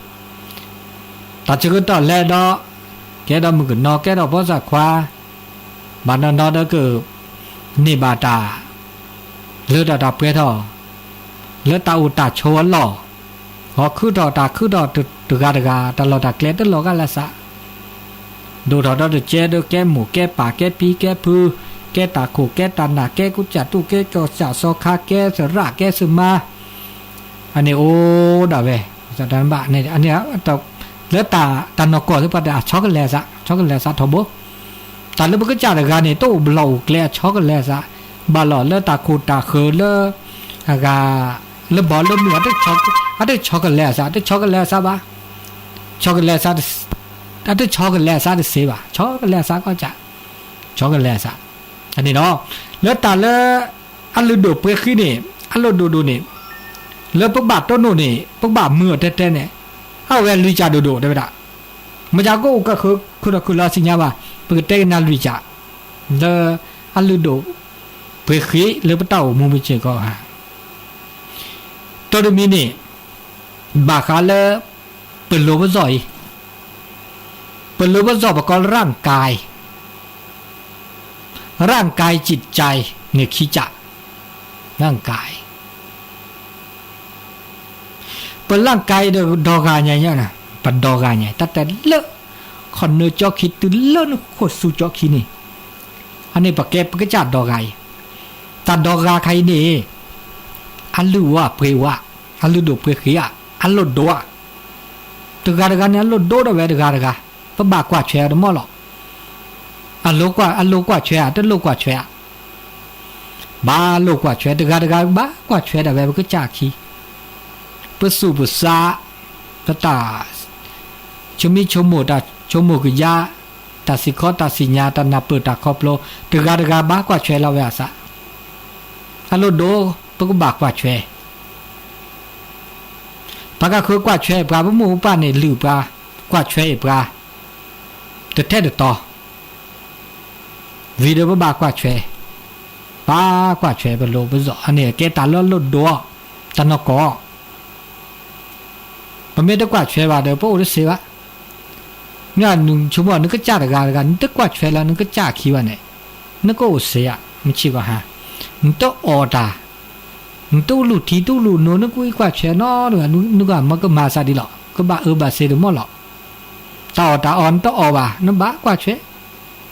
တၢ်ဆၢကတီၢ်လဲၤဒီး ကဲထီၣ်မုၣ်ကနီၤ ကဲထီၣ်ဖိသၣ်ခွါ, ဘၣ်နီၢ်နီၢ်ဒီးက န့ၢ်ဘၣ်တၢ် လၢတၢ်တၢ်ပှဲၤထီၣ် လၢတၢ်အိၣ်တၢ်ဆိးအလီၢ်, ဂီၤခုၣ်ထီၣ်တၢ်ခုၣ်ထီၣ်တဂၤတဂၤ တၢ်လီၢ်တၢ်ကျဲတလီၤဂာ်လၢ်စး, ဒိၣ်ထီၣ်ဒီးတကဲဒီး ကဲမိၢ်ကဲပၢ် ကဲပံၤကဲဖု, ကဲတၢ်ခိၣ်ကဲတၢ်နၢ် ကဲကူစၢ်တူၢ် ကဲကီၢ်စၢ်စီခါ ကဲသရၣ် ကဲသးမါ, အန့ၣ်အိၣ်ဒၣ်ဝဲ, ဘၣ်, လၢတၢ်နီၢ်ကီၢ်သ့ၣ်တဖၣ်ဒီး အဆီကလဲၤသး, ဆီကလဲၤသးထီဘိ, တၢ်လၢပကစၢ်တဂၤန့ၣ် တအိၣ်ဘျီၣ်အိၣ်ကျဲအဆီကလဲၤအသး, ဘၣ်လီၤလၢတၢ်ခိၣ်တၢ်ဃၢၤလၢ အဂၤ လၢဘီလၢမုၢ် အတဆီကလဲၤအသး, တဆီကလဲၤအသးဘၣ်, ဆီကလဲၤအသး, အတဆီကလဲၤအသးတသ့ဘၣ်, ဆီကလဲၤအသးကီးကး, ဆီကလဲၤအသး, န့ၣ်ဒီး လၢတၢ်လၢ အလုၢ်ဒိၣ်ပှ့ၤဃံန့ၣ် အလိၣ်ဒိၣ်ဒိၣ်န့ၣ် လၢပဘၣ်တိၢ်နီၣ်န့ၣ် ပကဘၣ်မုာ်အီၤတဲတဲန့ၣ် အဝဲလွံၢ်ကၠးဒိၣ်ဒိၣ်တဲဝဲဒၣ်, မ့ၢ်ကကအိၣ်ကဃၢၤခိၣ်ဒီးခုၣ်လီၤသ့ၣ်ညါဘၣ်, ပကတဲကနၤလွံၢ်ကၠး လၢအလုၢ်ဒိၣ်ပှ့ၤဃံလၢပတၢ်အိၣ်မူပစ့ၢ်ကီးဧါ. တၢ်တမံၤန့ၣ် ဘၣ်ဃးလၢ ပလိၤပစီၣ်အံၤ, ပလိၤပစီၣ်ပကိးလၢ ร่างกาย, ร่างกาย จิตใจ န့ၣ်ခံကၠး, ร่างกาย ပ ร่างกาย ဒီးဒီဂၤညါညါ, ပဒီဂၤညါ တၢ်တဲလၢ ခီၣ်နၢကၠီခံတုၤလၢနခိၣ်သူကၠီခံန့ၣ်, အန့ၣ်ပကဲပကစၢ်ဒီဂၤအံၤ, တၢ်ဒီဂၤခါအံၤန့ၣ် အလုၢ်အိၣ်ပှ့ၤဝါ, အလုၢ်ဒိၣ်ပှ့ၤဃံဧါ, အလိၣ်ဒိၣ်ဧါ, တဂၤတဂၤန့ၣ် အလိၣ်ဒိၣ်ဒီးဝဲတဂၤတဂၤ, ပဘၣ်ကွၢ်ထွဲအီၤတမီၢ်လီၤ. အလိၣ်ကွၢ်ထွဲဧါ, တလိၣ်ကွၢ်ထွဲဧါ, ဘၣ်လိၣ်ကွၢ်ထွဲ, တဂၤတဂၤဘၣ်ကွၢ်ထွဲဒၣ်ဝဲပကစၢ်အခံ, ပသူၣ်ပသး, ပတၢ် ဆိမိၣ်ဆိကမိၣ်, တၢ်ဆိကမိၣ်ကယါ, တၢ်စံးခီတၢ်စံးညါ, တၢ်နၢ်ပၢၢ်တၢ်ခီဖျိ, တဂၤတဂၤဘၣ်ကွၢ်ထွဲလီၤဝဲအသး, အလိၣ်ဒိၣ်, ပကဘၣ်ကွၢ်ထွဲ, ပှၤကဃၢၤကွၢ်ထွဲပှၤ, ပမိၢ်ပပၢ်န့ၣ်လုၢ်ပှၤ, ကွၢ်ထွဲအံၤပှၤ, တထဲတတီၤ ဝံၤဒီးပဘၣ်ကွၢ်ထွဲ, ဘၣ်ကွၢ်ထွဲပလိၤပစီၣ်, အန့ၣ်ကဲတၢ်လၢအလိၣ်ဒိၣ်, တၢ်နီၢ်ကီၢ်, ပမ့ၢ်တကွၢ်ထွဲဘၣ်ဒီး ပအိၣ်တသ့ဘၣ်. မ့ၢ်နဆိကမိၣ် နကစၢ်တဂၤတဂၤ နတကွၢ်ထွဲလၢနကစၢ်အခံဘၣ်န့ၣ်, နကအိၣ်သ့ဧါ, မုၢ်ဆ့ၣ်ကီးဟါ, နတအီၣ်တၢ်, နတအိၣ်လူၢ်ထံ တအိၣ်လူၢ်နိ, နကွၢ်ထွဲနီတဂၤ, နကမၤကမၤသးဒ်လီၤ, ကဘၣ်အၢဘၣ်သီတမီၢ်လီၤ. တၢ်အီၣ်တၢ်အီနတအီၣ်ဘၣ်, နဘၣ်ကွၢ်ထွဲ,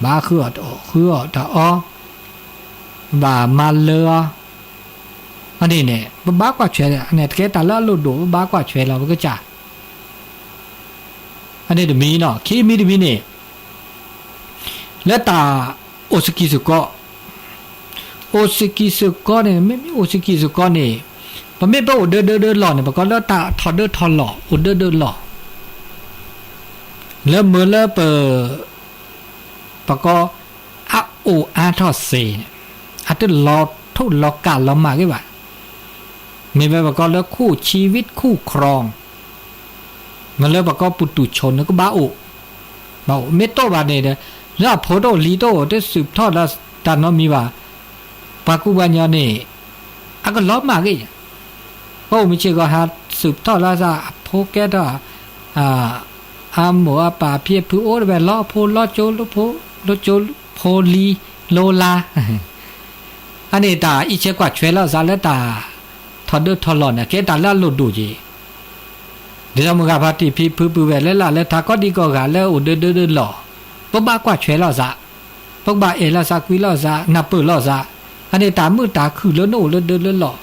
ဘၣ်ဃုအီၣ်တၢ်အီ, ဘၣ်မၤလၢအီၤ, အန့ၣ်န့ၣ် ပဘၣ်ကွၢ်ထွဲ, အန့ၣ်တကဲတၢ်လၢအလိၣ်ဒိၣ်, ပဘၣ်ကွၢ်ထွဲလီၤပကစၢ်. အန့ၣ်တမံၤနီၤ, ခံမံၤတမံၤန့ၣ်, လၢတၢ်အိၣ်စကံးစကီး, အိၣ်စကံးစကီးန့ၣ်, မ့မ့ၢ်အိၣ်စကံးစကီးန့ၣ်, ပမ့ၢ်ပအိၣ်ဒၢဒၢဒၢလီၢ်န့ၣ်, ပကိးလၢတၢ်ထီၣ်ဒၢထီၣ်လီၢ်, အိၣ်ဒၢဒၢလီၢ်, လၢမ့ၢ်လၢပ ပကိး အအိၣ်အါထီၣ်သ့န့ၣ်, အတလီၤထိၣ်လီၤကးလီၤမၢ်က့ၤဘၣ်. မ့ၢ်ဝဲပကိးလၢ คู่ชีวิตคู่ครอง, မ့ၢ်လၢပကိး ပုတုชน န့ၣ် ကဘၣ်အိၣ်, ဘၣ်အိၣ်, မ့ၢ်တအိၣ်ဘၣ်န့ၣ်ဒီး, လၢအဖိတအိၣ်လံၤတအိၣ် တစူးထီၣ်ဒီးတၢ်နီတမံၤဘၣ်, ပှၤကူပှၤညီန့ၣ် အကလီၤမၢ်က့ၤ, ပအိၣ်မုၢ်ဆ့ၣ်ကီးဟါ စူးထီၣ်လီၤသး အဖိကဲထီၣ် အမိၢ်အပၢ်ဖံဖုအိၣ်တဝဲ လီၤဖိလီၤကၠိ လီၤဖိ လီၤကၠိ ဖိလံၤ လိၤလါ, အန့ၣ်တၢ်အံးဆၢကွၢ်ထွဲလီၤသးလၢတၢ်ထီၣ်ဒၢထီၣ်လီၢ်န့ၣ် ကဲတၢ်လၢအလိၣ်ဒိၣ်က့ၤ, ဒ်သိးမုၢ်ဂၤဖါတံၢ်ဖံဖုပုၢ်ဝဲၢ်လၢလၢ်လၢထး ကိးဒံကိးဂၤလၢအိၣ်ဒၢဒၢဒၢလီၢ်, ပဘၣ်ကွၢ်ထွဲလီၤသး, ပကဘၣ်အဲၣ်လီၤသး ကွံလီၤသး နၢ်ပၢၢ်လီၤသး, အန့ၣ်တၢ်မုာ်တၢ်ခုၣ်လၢနအိၣ်လၢဒၢလၢလီၢ်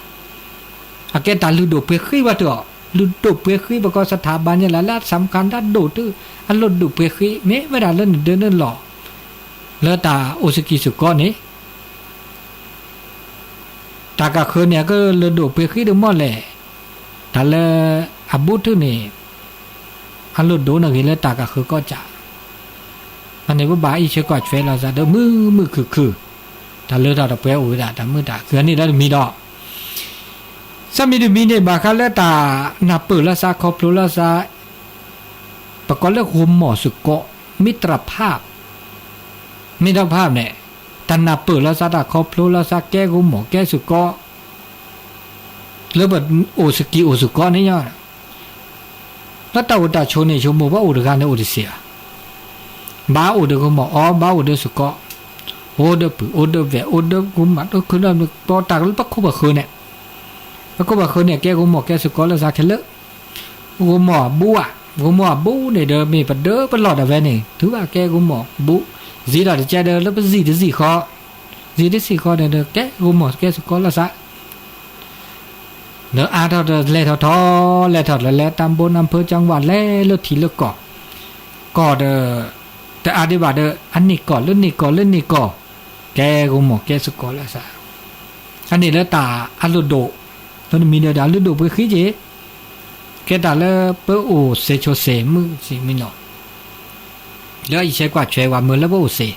အကဲတၢ်လုၢ်ဒိၣ်ပှ့ၤဃံဘၣ်တအီၤ, လုၢ်ဒိၣ်ပှ့ၤဃံ ပကိးစထၢၣ်ဘၣ်ညါလၢ်လၢ် သးမခါဒၣ်ဒိၣ်တုၤ အလုၢ်ဒိၣ်ပှ့ၤဃံ မ့ၢ်ဝဲဒၣ်လၢနဒၢနလီၢ်, လၢတၢ်အိၣ်စကံးစကီးန့ၣ်, တၢ်ကဃၢၤန့ၣ် အကလုၢ်ဒိၣ်ပှ့ၤဃံဒ်မီၢ်လဲၣ်, တၢ်လၢအဘူးထုးန့ၣ် အလိၣ်ဒိၣ်န့ၣ်ဂ့ၤလၢတၢ်ကဃၢၤကီၢ်စး, အန့ၣ်ပဘၣ်အံးဆၢကွၢ်ထွဲလီၤသးဒီးမုာ်မုာ်ခုၣ်ခုၣ်, တၢ်လၢတၢ်တပှဲၤအိၣ်ဝဲဒၣ် တၢ်မုာ်တၢ်ခုၣ်န့ၣ်လၢတမံၤဒီး, သၢမံၤတမံၤန့ၣ် ဘၣ်ဃးလၢတၢ်နၢ်ပၢၢ်လီၤသး ခီဖျိလီၤသး, ပကိးလၢဂိၤမီၢ်စ့ၢ်ကီး, မ့ၢ်တရဖး, မ့ၢ်တရဖးန့ၣ်, တၢ်နၢ်ပၢၢ်လီၤသး တၢ်ခီဖျိလီၤသး ကဲဂိၤမီၢ်ကဲစ့ၢ်ကီး လၢပအိၣ်စကံးအိၣ်စ့ၢ်ကီးန့ၣ်, လၢတၢ်အိၣ်တၢ်ဆိးန့ၣ် ဆိကမိၣ်ဘၣ်အိၣ်တဂၤန့ၣ်အိၣ်တသ့ဘၣ်, ဘၣ်အိၣ်ဒီးဂိၤမီၢ်အီၤ ဘၣ်အိၣ်ဒီးစ့ၢ်ကီး, အိၣ်ဒီးပုၢ် အိၣ်ဒီးဝဲၢ် အိၣ်ဒီးဂိၤမီၢ် ဒီးခုဒီး ပတၢ်ကလၢပခိၣ်ပဃၢၤန့ၣ်, ပခိၣ်ပဃၢၤန့ၣ် ကဲဂိၤမီၢ်ကဲစ့ၢ်ကီးလီၤသးခဲလၢာ်, ဂိၤမီၢ်အဘူးဧါ, ဂိၤမီၢ်အဘူးန့ၣ်ဒီး မ့ၢ်ပဒၢပလီၢ်ဒၣ်ဝဲန့ၣ် တုၤဘၣ်ကဲဂိၤမီၢ်ဘူး, စံးဒီးတကဲဒီး လၢပစံၣ်တစံၣ်ဃီ, စံၣ်တစံၣ်ဃီန့ၣ်ဒီး ကဲဂိၤမီၢ်ကဲစ့ၢ်ကီးလီၤသး ဒီးအါထီၣ်ဒီးလဲၤထီၣ်ထီၣ် လဲၤထီၣ်ဒီးလဲၤ တၢ်ဘိနၢ်ဖၢကၠီဝၣ် လဲၤလၢထံးလၢကီၢ်, ကီၢ်ဒီး တအါဒံးဘၣ်ဒီး အန့ၢ်ကီၢ်လၢန့ၢ်ကီၢ်လၢန့ၢ်ကီၢ်, ကဲဂီၤမီၢ်ကဲစ့ၢ်ကီးလၢအစး, အန့ၣ်လၢတၢ်အလိၣ်ဒိၣ်, လၢနမံၤဒီးအလိၣ်ဒိၣ်ပှ့ၤဃံက့ၤ, ကဲတၢ်လၢပအိၣ်စဲးဆိးစဲးမုၢ်စံးမုၢ်နီၢ်, လၢအံးဆဲးကွၢ်ဆွဲဝဲမုၢ်လၢပအိၣ်စဲး,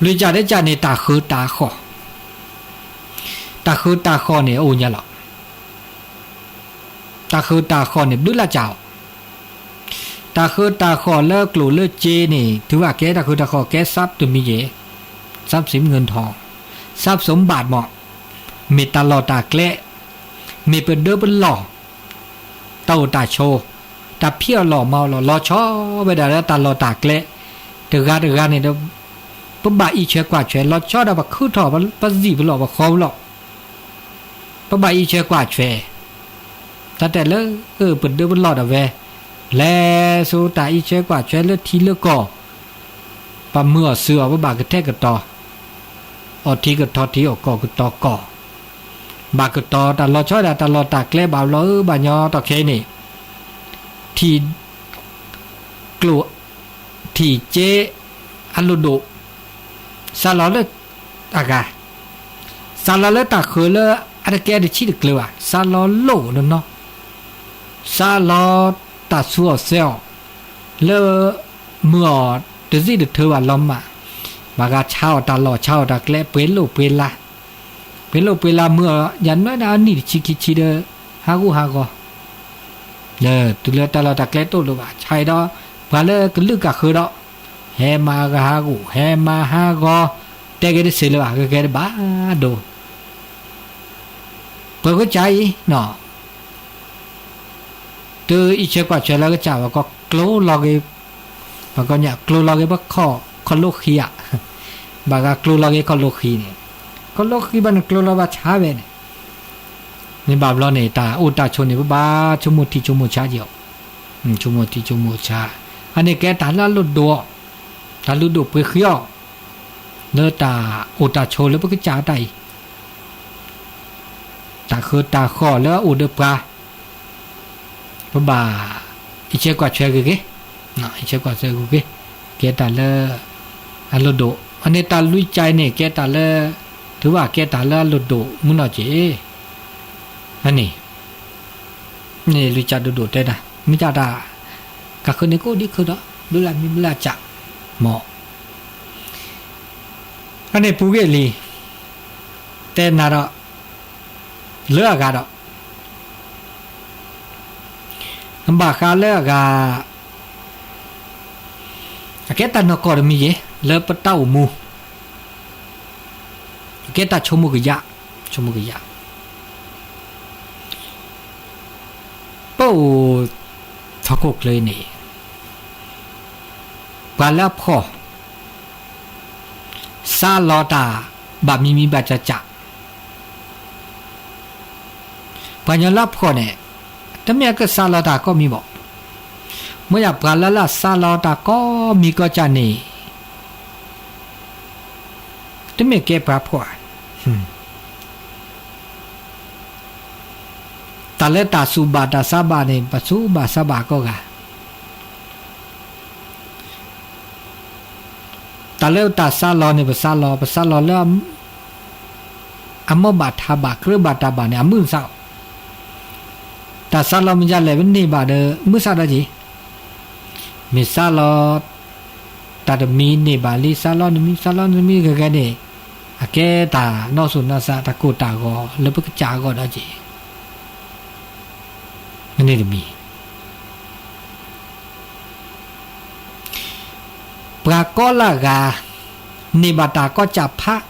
လွံၢ်ကၠၢ်တကၠၢ်န့ၣ် တၢ်ဃၢၤတၢ်ဃီၣ်, တၢ်ဃၢၤတၢ်ဃီၣ်န့ၣ် အအိၣ်ညါလီၤ. တၢ်ဃၢၤတၢ်ဃီၣ်န့ၣ် ဘျုးလၢ်ကၠၢ်အီၤ, တၢ်ဃၢၤတၢ်ဃီၣ်လၢကျိာ်လၢစ့န့ၣ် တုၤဘၣ်ကဲတၢ်ဃၢၤတၢ်ဃီၣ်ကဲ ทรัพย์ တမံၤယဲၢ်, ทรัพย์สินเงินทอง, ทรัพย์สมบัติ မ့ၢ်, မ့ၢ်တၢ်လီၢ်တၢ်ကျဲ, မ့ၢ်ပဒၢပလီၢ်, တၢ်အိၣ်တၢ်ဆိး, တၢ်ဖံးအီၣ်လီၢ်မၤအီၣ်လီၢ် လီၤဆီဝဲဒၣ်လၢတၢ်လီၢ်တၢ်ကျဲ, တဂၤတဂၤန့ၣ်ဒီး ပဘၣ်အံးဆဲးကွၢ်ဆွဲ လီၤဆီဒၣ်ပှၤခုထီၣ် ပစံာ်ပလီၢ် ပဃီပလီၢ် ပဘၣ်အံးဆဲးကွၢ်ဆွဲ, တၢ်တဲလၢ ပဒၢပလီၢ်ဒၣ်ဝဲ, လဲၤဆူတၢ်အံးဆဲးကွၢ်ဆွဲလၢထံလၢကီၢ်, ပှၤမုာ်အီၣ်စုအီၣ် ပဘၣ်ကထဲကတီၤ, အီၣ်ထံကထီထံ အီၣ်ကီၢ်ကတီၤကီၢ်, ဘၣ်ကတီၤတၢ်လီၤဆီဒၣ် တၢ်လီၢ်တၢ်ကျဲ ဘၣ်ဘျီအၢဘၣ်ညီတီၢ်ခဲအံၤန့ၣ်, ထံၣ် ကျိာ် ထံၣ်က့ အလိၣ်ဒိၣ်, စးလီၤလၢအဂၤ, စးလီၤလၢတၢ်ဃၢၤလၢအတကဲတဆံးတကျၢၤဘၣ်, စးလီၤလိၣ်နီၢ်နီၢ်, စးလီၤတၢ်ဆူးအီၣ်စဲအီၣ်, လၢမုာ်အီၣ်တစံးတထၢဘၣ်လီၤမး, ဘၣ်ဂၤဆါအီၣ်တၢ်လီၢ် ဆါအီၣ်တၢ်ကျဲ ပှ့ၤလိၣ်ပှ့ၤလါ, ပှ့ၤလိၣ်ပှ့ၤလါ မုာ်အီၣ် ယနွဲဒၣ်အနံၣ်တဆံခံဆံဒီး ဟးဂူာ်ဟးဂီၤ တုၤလၢတၢ်လီၢ်တၢ်ကျဲတအိၣ်လၢၤဘၣ် ဆါအံၤဒီး ပှၤလၢကလုာ်ကဃၢၤဒီး ဟဲမၤဂၤဟးဂူာ် ဟဲမၤဟးဂီၤ တဲက့ၤတစဲးလၢၤဘၣ် ကကဲတဘၣ်ဒိ ပကစၢ်အံၤ တုၤအံးဆဲးကွၢ်ဆဲးလၢကစၢ်ဘၣ်ကီး ကျိလီၤက့ၤ ပှၤကညီကျိလီၤက့ၤပခီၣ် ခီၣ်လိဃံဧါ, ဘၣ်ဂၤကျိလီၤက့ၤခီၣ်လိဃံန့ၣ်, ခီၣ်လိဃံဘၣ်န့ၣ်ကျိလီၤဘၣ်ဆါဝဲန့ၣ်, န့ၣ်ဘၣ်ဘျီန့ၣ် တၢ်အိၣ်တၢ်ဆိးန့ၣ် ပဘၣ်ဆိကမိၣ်ထံဆိကမိၣ်ဆါက့ၤအီၤ, ဆိကမိၣ်ထံဆိကမိၣ်ဆါ, အန့ၣ်ကဲတၢ်လၢအလိၣ်ဒိၣ်အီၤ, တၢ်လုၢ်ဒိၣ်ပှ့ၤဃံအီၤ, လၢတၢ်အိၣ်တၢ်ဆိးလၢပကစၢ်အတၢ်အံၤ တၢ်ဃၢၤတၢ်ဃီၣ်လၢအအိၣ်ဒီးပှၤ, ပဘၣ်အံးဆဲးကွၢ်ဆဲးဂ့ၤဂ့ၤ, အံးဆဲးကွၢ်ဆဲးဂ့ၤဂ့ၤ, ကဲတၢ်လၢအလိၣ်ဒိၣ်, အန့ၣ်တၢ်လွံၢ်ကၠၢ်အံၤန့ၣ် ကဲတၢ်လၢ တုၤဘၣ်ကဲတၢ်လၢအလိၣ်ဒိၣ်မုၢ်နီၢ်က့ၤ, အန့ၣ် န့ၣ်လွံၢ်ကၠၢ်ဒိၣ်ဒိၣ်တဲတၢ် မ့ၢ်တၢ်တၢ် ကဃၢၤန့ၣ်ကအိၣ်ဒံးခုဒီး ဘျုးလၢမံဘျုးလၢကၠၢ်, မ့ၢ် အန့ၣ်ပူၤဂ့ၢ်လံ, တဲနၤဒီး လၢအဂၤဒီး ဘၣ်ဃးလၢအဂၤ အကဲတၢ်နီၢ်ကီၢ်တမံၤယဲ လၢပတၢ်အိၣ်မူ, အကဲတၢ်ဆိကမိၣ်ကယၢ်, ဆိကမိၣ်ကယၢ် ပအိၣ်ထီၣ်ခိၣ်ချၢအံၤန့ၣ် ပှၤလၢအဖှီၣ် စးလီၤတၢ် ဘၣ်မံၤမံၤဘၣ်ကၠၢ်ကၠၢ် ပှၤကညီလၢအဖှီၣ်န့ၣ် တမ့ၢ်အကစးလီၤတၢ်ကိးမံၤဘၣ်. မ့ၢ်ယပှၤလၢလၢစးလီၤတၢ်ကိးမံၤကိးကၠၢ်န့ၣ် တမ့ၢ်ကဲပှၤဖှီၣ်ဧါ. တၢ်လၢတၢ်စူၢ်ဘၣ်တၢ်ဆါဘၣ်န့ၣ် ပစူၢ်ဘၣ်ဆါဘၣ်ကိးဂၤ တၢ်လၢတၢ်စးလီၤန့ၣ် ပစးလီၤ, ပစးလီၤလၢ အမိၢ်ဘၣ်ထးဘၣ် ကြၢးဘၣ်တၢ်ဘၣ်န့ၣ် အမုၢ်နဆးအီၤ, တၢ်စးလီၤမ့ၢ်ဒ်လဲၣ် ပန့ၢ်ဘၣ်ဒီး မုၢ်ဆးဒီးက့ၤ, မ့ၢ်စးလီၤ တၢ်တမံၤန့ၢ်ဘၣ်လံ စးလီၤတမံၤ စးလီၤတမံၤဂ့ၤဂ့ၤန့ၣ် အကဲတၢ်နီၢ်စိၤနီၢ်ဆါ တၢ်ကိၢ်တၢ်ဂီၤလၢပကစၢ်အဂီၢ်ဒီးက့ၤ မ့ၢ်န့ၣ်တမံၤ ပှၤကိးလၢဂၤ န့ၢ်ဘၣ်တၢ်ကီၢ်စၢ်ဖး ဒ်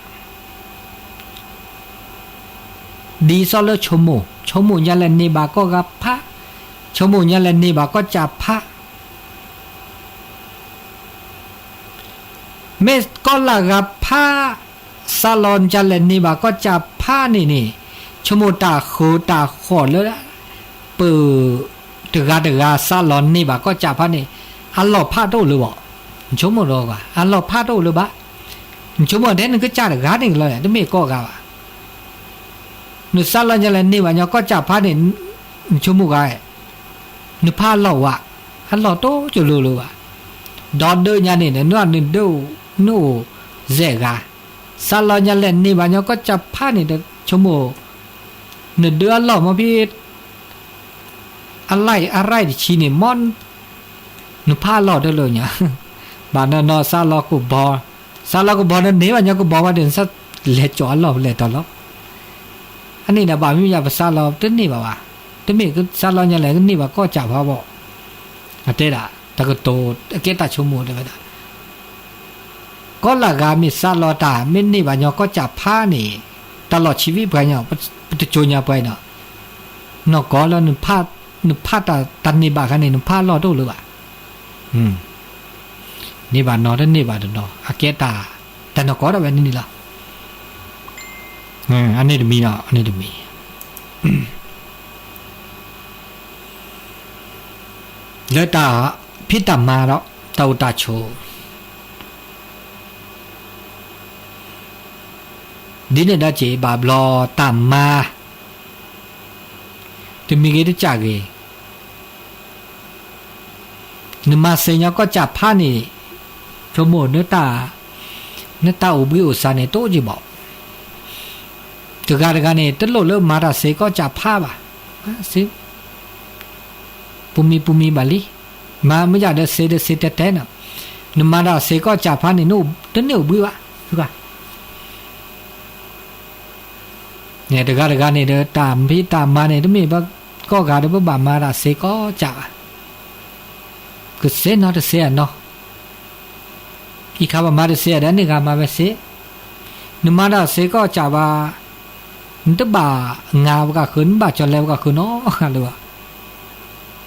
သိးလၢဆိကမိၣ်, ဆိကမိၣ်ညါလဲၣ်န့ၢ်ဘၣ်ကိးဂၤဖး, ဆိကမိၣ်ညါလဲၣ်န့ၢ်ဘၣ်ကီၢ်စၢ်ဖး, မ့ၢ်ကိးလၢဂၤဖး စးလီၤညါလဲၣ်န့ၢ်ဘၣ်ကီၢ်စၢ်ဖးန့ၣ်န့ၣ် ဆိကမိၣ်တၢ်ဃၢၤတၢ်ဃီၣ်လၢ ပတဂၤတဂၤစးလီၤန့ၢ်ဘၣ်ကီၢ်စၢ်ဖးန့ၣ် အလီၢ်ဖးတအိၣ်လၢၤဘၣ်. နဆိကမိၣ်ဒီး အလီၢ်ဖးတအိၣ်လၢၤဘၣ်. နဆိကမိၣ်ထဲနကစၢ်တဂၤန့ၣ်လီၤ တမ့ၢ်ကိးဂၤဘၣ်. နစးလီၤညါလဲၣ်န့ၢ်ဘၣ်ညီကီၢ်စၢ်ဖးန့ၣ် နဆိကမိၣ်ဂၤ နဖးအလီၢ်ဝဲ အလီၢ်တအိၣ်ကလိၤလၢၤဘၣ်. ဒီဒၢညါန့ၣ် နနဒၢအိၣ် နအိၣ်စဲးဂၤ, စးလီၤညါလဲၣ်န့ၢ်ဘၣ်ညီကီၢ်စၢ်ဖးန့ၣ် တဆိကမိၣ် နဒၢအလီၢ်မ့ၢ်ဖဲ အလၢ်အရၢၢ်တဆံန့ၣ် မ်နဖးအလီၢ်တလၢညါ, ဘၣ်နီၢ်နီၢ်စးလီၤကဘီ, စးလီၤကဘီ နန့ၢ်ဘၣ်ညီကဘီဝဲဒီး နစးလဲၤကၠီၤအလီၢ်လဲၤတီၤလီၤ. အန့ၣ်ဒီးဘၣ်မ့ၢ်ယၤပစးလီၤတန့ၢ်ဘၣ်ဘၣ်, တမ့ၢ်စးလီၤညါလဲၣ်ကန့ၢ်ဘၣ်ကီၢ်စၢ်ဖးဘၣ်, အတဲဒၣ် တၢ်ကတိၤ အကဲတၢ်ဆိကမိၣ်တဲဝဲဒၣ် ကီၤလၤဂၤမ့ၢ်စးလီၤတၢ် မ့ၢ်န့ၢ်ဘၣ်ညီကီၢ်စၢ်ဖးန့ၣ် တၢ်လီၢ်ဆံးဝံၣ်ပှၤညီ ပတကၠိညါပှၤနီၤ, နီၢ်ကီၢ်လၢ နဖးတၢ်တၢ်န့ၢ်ဘၣ်ခါန့ၣ် နဖးလီၢ်တအိၣ်လၢၤဘၣ်, န့ၢ်ဘၣ်နီတန့ၢ်ဘၣ်တနီၤ အကဲတၢ် တၢ်နီၢ်ကီၢ်ဒၣ်ဝဲန့ၣ်န့ၣ်လီၤ. အန့ၣ်တမံၤနီၤ အန့ၣ်တမံၤ လၢတၢ်ဖံးတၢ်မၤဒီး တၢ်အိၣ်တၢ်ဆိး ဒ်န့ၣ်ဒီးက့ၤဘၣ်ဘျီတၢ်မၤ တမံၤဂ့ၤတကးဂ့ၤ နမၤစ့ညီကီၢ်စၢ်ဖးန့ၣ် ဆိကမိၣ် နတၢ်အိၣ်ဘှံးအိၣ်စးန့ၣ် တအိၣ်က့ၤဘၣ်. တဂၤတဂၤန့ၣ် တလိၣ်လၢမၤတၢ်စ့ကီၢ်စၢ်ဖးဘၣ်. မၤစ့ ပူၤမံၤပူၤမံၤဘၣ်လံ. မၤမ့ၢ်ယၤဒီးစ့ဒီးစ့တဲတဲနီၤ. နမၤတၢ်စ့ကီၢ်စၢ်ဖးန့ၣ် တန့ၢ်အိၣ်ဘှံးဘၣ်. တဂၤတဂၤန့ၣ်ဒီး တၢ်ဖံးတၢ်မၤန့ၣ် တမ့ၢ်ပကိးဂၤဒီး ပဘၣ်မၤတၢ်စ့ကီၢ်စၢ်ဘၣ်. ကစ့နီတစ့အနီၤ အံၤခါပမၤတစ့ဒီး န့ၢ်ဂၤမၤဝဲစ့, နမၤတၢ်စ့ကီၢ်စၢ်ဘၣ်, နတဘၣ်ငါပကဃုာ် နဘၣ်ကၠီၤလဲပကဃုာ်နီတဂၤလၢၤဘၣ်.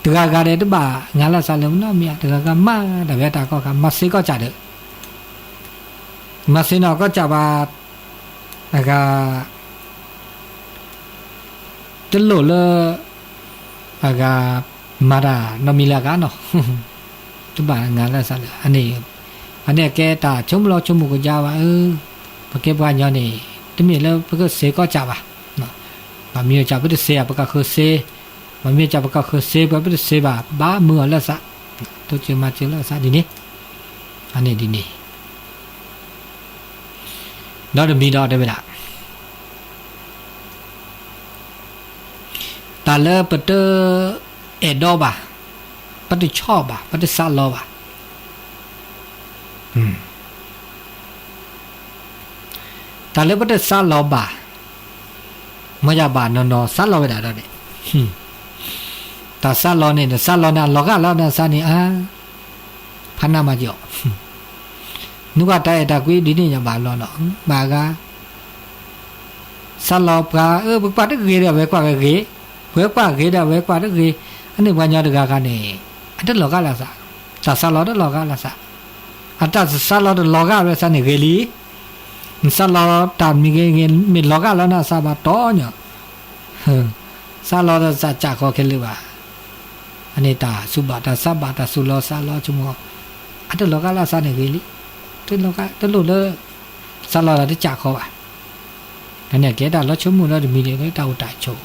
တဂၤဂၤဒီးတဘၣ်ငါလၢ်စးလၢၤနီတမံၤ, တဂၤဂၤမၤဒၣ်ဝဲတၢ်ကီၢ်ခါ မၤစ့ကီၢ်စၢ်ဒီး မၤစ့နီၢ်ကီၢ်စၢ်ဘၣ်, အဂၤ တလိၣ်လၢ အဂၤ မၤတၢ်နီတမံၤလၢအဂၤနီၤ, တဘၣ်ငါလၢ်စးလၢၤ, အန့ၣ်အကဲတၢ်ဆိကမိၣ်လီၤ ဆိကမိၣ်ကယါဘၣ်, ပကဲပှၤကညီန့ၣ် တမ့ၢ်လၢပကစ့ကီၢ်စၢ်ဘၣ်, ဘၣ်မ့ၢ်စ့ပတစ့ဧါ ပကဃုာ်စ့, ဘၣ်မ့ၢ်စ့ပကဃုာ်စ့ ပှၤပတစ့ဘၣ် ပဘၣ်မုာ်အီၤလၢ်စး, တိစၢၤမၤစၢၤလၢ်စး ဒ်န့ၣ်, အန့ၣ်ဒ်န့ၣ် ဒီးတမံၤဒီးတဲဝဲဒၣ် တၢ်လၢပတအဲၣ်ဒိးဘၣ်, ပတဆီၣ်ဘၣ်, ပတစးလီၤဘၣ်, တၢ်လၢပတစးလီၤဘၣ်, မ့ၢ်ယၤဘၣ်နီၢ်နီၢ်စးလီၤဝဲဒၣ်ဒီးန့ၣ်, တၢ်စးလီၤန့ၣ် နစးလီၤန့ၣ် အလီၤဂာ်လီၤနၤစးန့ၣ်ဧါ, ဖးနးမၤကီး နကွၢ်တၢ်အဲၣ်တၢ်ကွံဒ်န့ၣ်ညါဘၣ်လီၤနီၤ, ဘၣ်ဂၤ စးလီၤပှၤ အၢ ပကွၢ်တဂ့ၤဒီး အဝဲကွၢ်ဝဲဂ့ၤ, ပှၤကွၢ်ဂ့ၤဒီး အဝဲကွၢ်တဂ့ၤ, အန့ၣ်ပှၤကညီတဂၤဂၤန့ၣ် အတလီၤဂာ်လၢ်စး, တၢ်စးလီၤတလီၤဂာ်လၢ်စး, အတၢ်စးလီၤတလီၤဂာ်လၢ်စးန့ၣ်ဂ့ၤလံ, နစးလီၤတၢ်မံၤဂ့ၤဂ့ၤ မ့ၢ်လီၤဂာ်လီၤနၤစးဘၣ်တီညါ စးလီၤတစးကးဃီခဲလၢာ်ဘၣ်, အန့ၣ်တၢ်စူၢ်ဘၣ်တၢ်စးဘၣ်တၢ်စူၢ်လီၤစးလီၤဆိကမိၣ်, အတလီၤဂာ်လၢ်စးန့ၣ်ဂ့ၤလံ, တလိၣ်လၢ စးလီၤတစးဃီဘၣ်, အန့ၣ်ကဲတၢ်လီၤဆိကမိၣ်လၢတမံၤန့ၣ်လၢတၢ်အိၣ်တၢ်ဆိး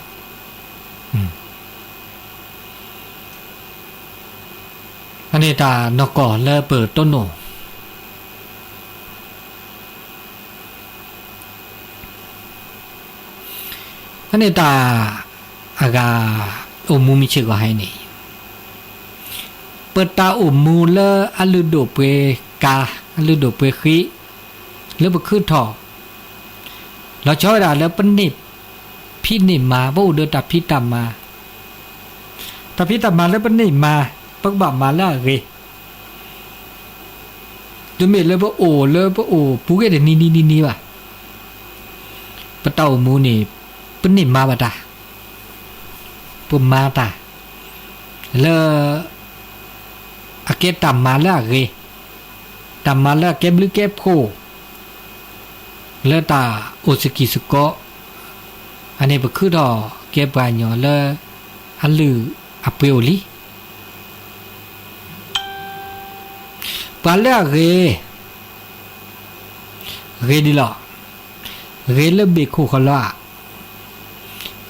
အန့ၣ်တၢ်နီၢ်ကီၢ်လၢပတိၢ်နီၣ်, အန့ၣ်တၢ်အဂၤ အိၣ်မူမုၢ်ဆ့ၣ်ဂီၤဟါအံၤန့ၣ်, ပတၢ်အိၣ်မူလၢအလုၢ်ဒိၣ်ပှ့ၤကါ, အလုၢ်ဒိၣ်ပှ့ၤဃံ, လၢပခုၣ်ထီၣ်, လီၤဆီဝဲဒၣ်လၢပန့ၢ်ဖံးန့ၢ်မၤ ပအိၣ်ဒီးတၢ်ဖံးတၢ်မၤ တၢ်ဖံးတၢ်မၤလၢပန့ၢ်မၤ ပကဘၣ်မၤလၢအဂ့ၤ, တမ့ၢ်လၢပအိၣ်လၢပအိၣ်ပူၤက့ၤတနံၤနံၤနံၤနံၤဘၣ်, ပတၢ်အိၣ်မူန့ၣ် ပန့ၢ်မၤဘၣ်တၢ်, ပမၤတၢ် လၢ အကဲတၢ်မၤလၢအဂ့ၤ, တၢ်မၤလၢအကဲဘျုးကဲဖှိၣ်, လၢတၢ်အိၣ်စကံၢ်စကီး, အန့ၣ်ပခုၣ်ထီၣ်ကဲပှၤကညီလၢ အလုၢ်အပှ့ၤအိၣ်လံ. ပှၤလၢအဂ့ၤ, ဂ့ၤဒ်လီၤ, ဂ့ၤလၢဘ့ၣ်ခိၣ်ဃီလီၤဧါ,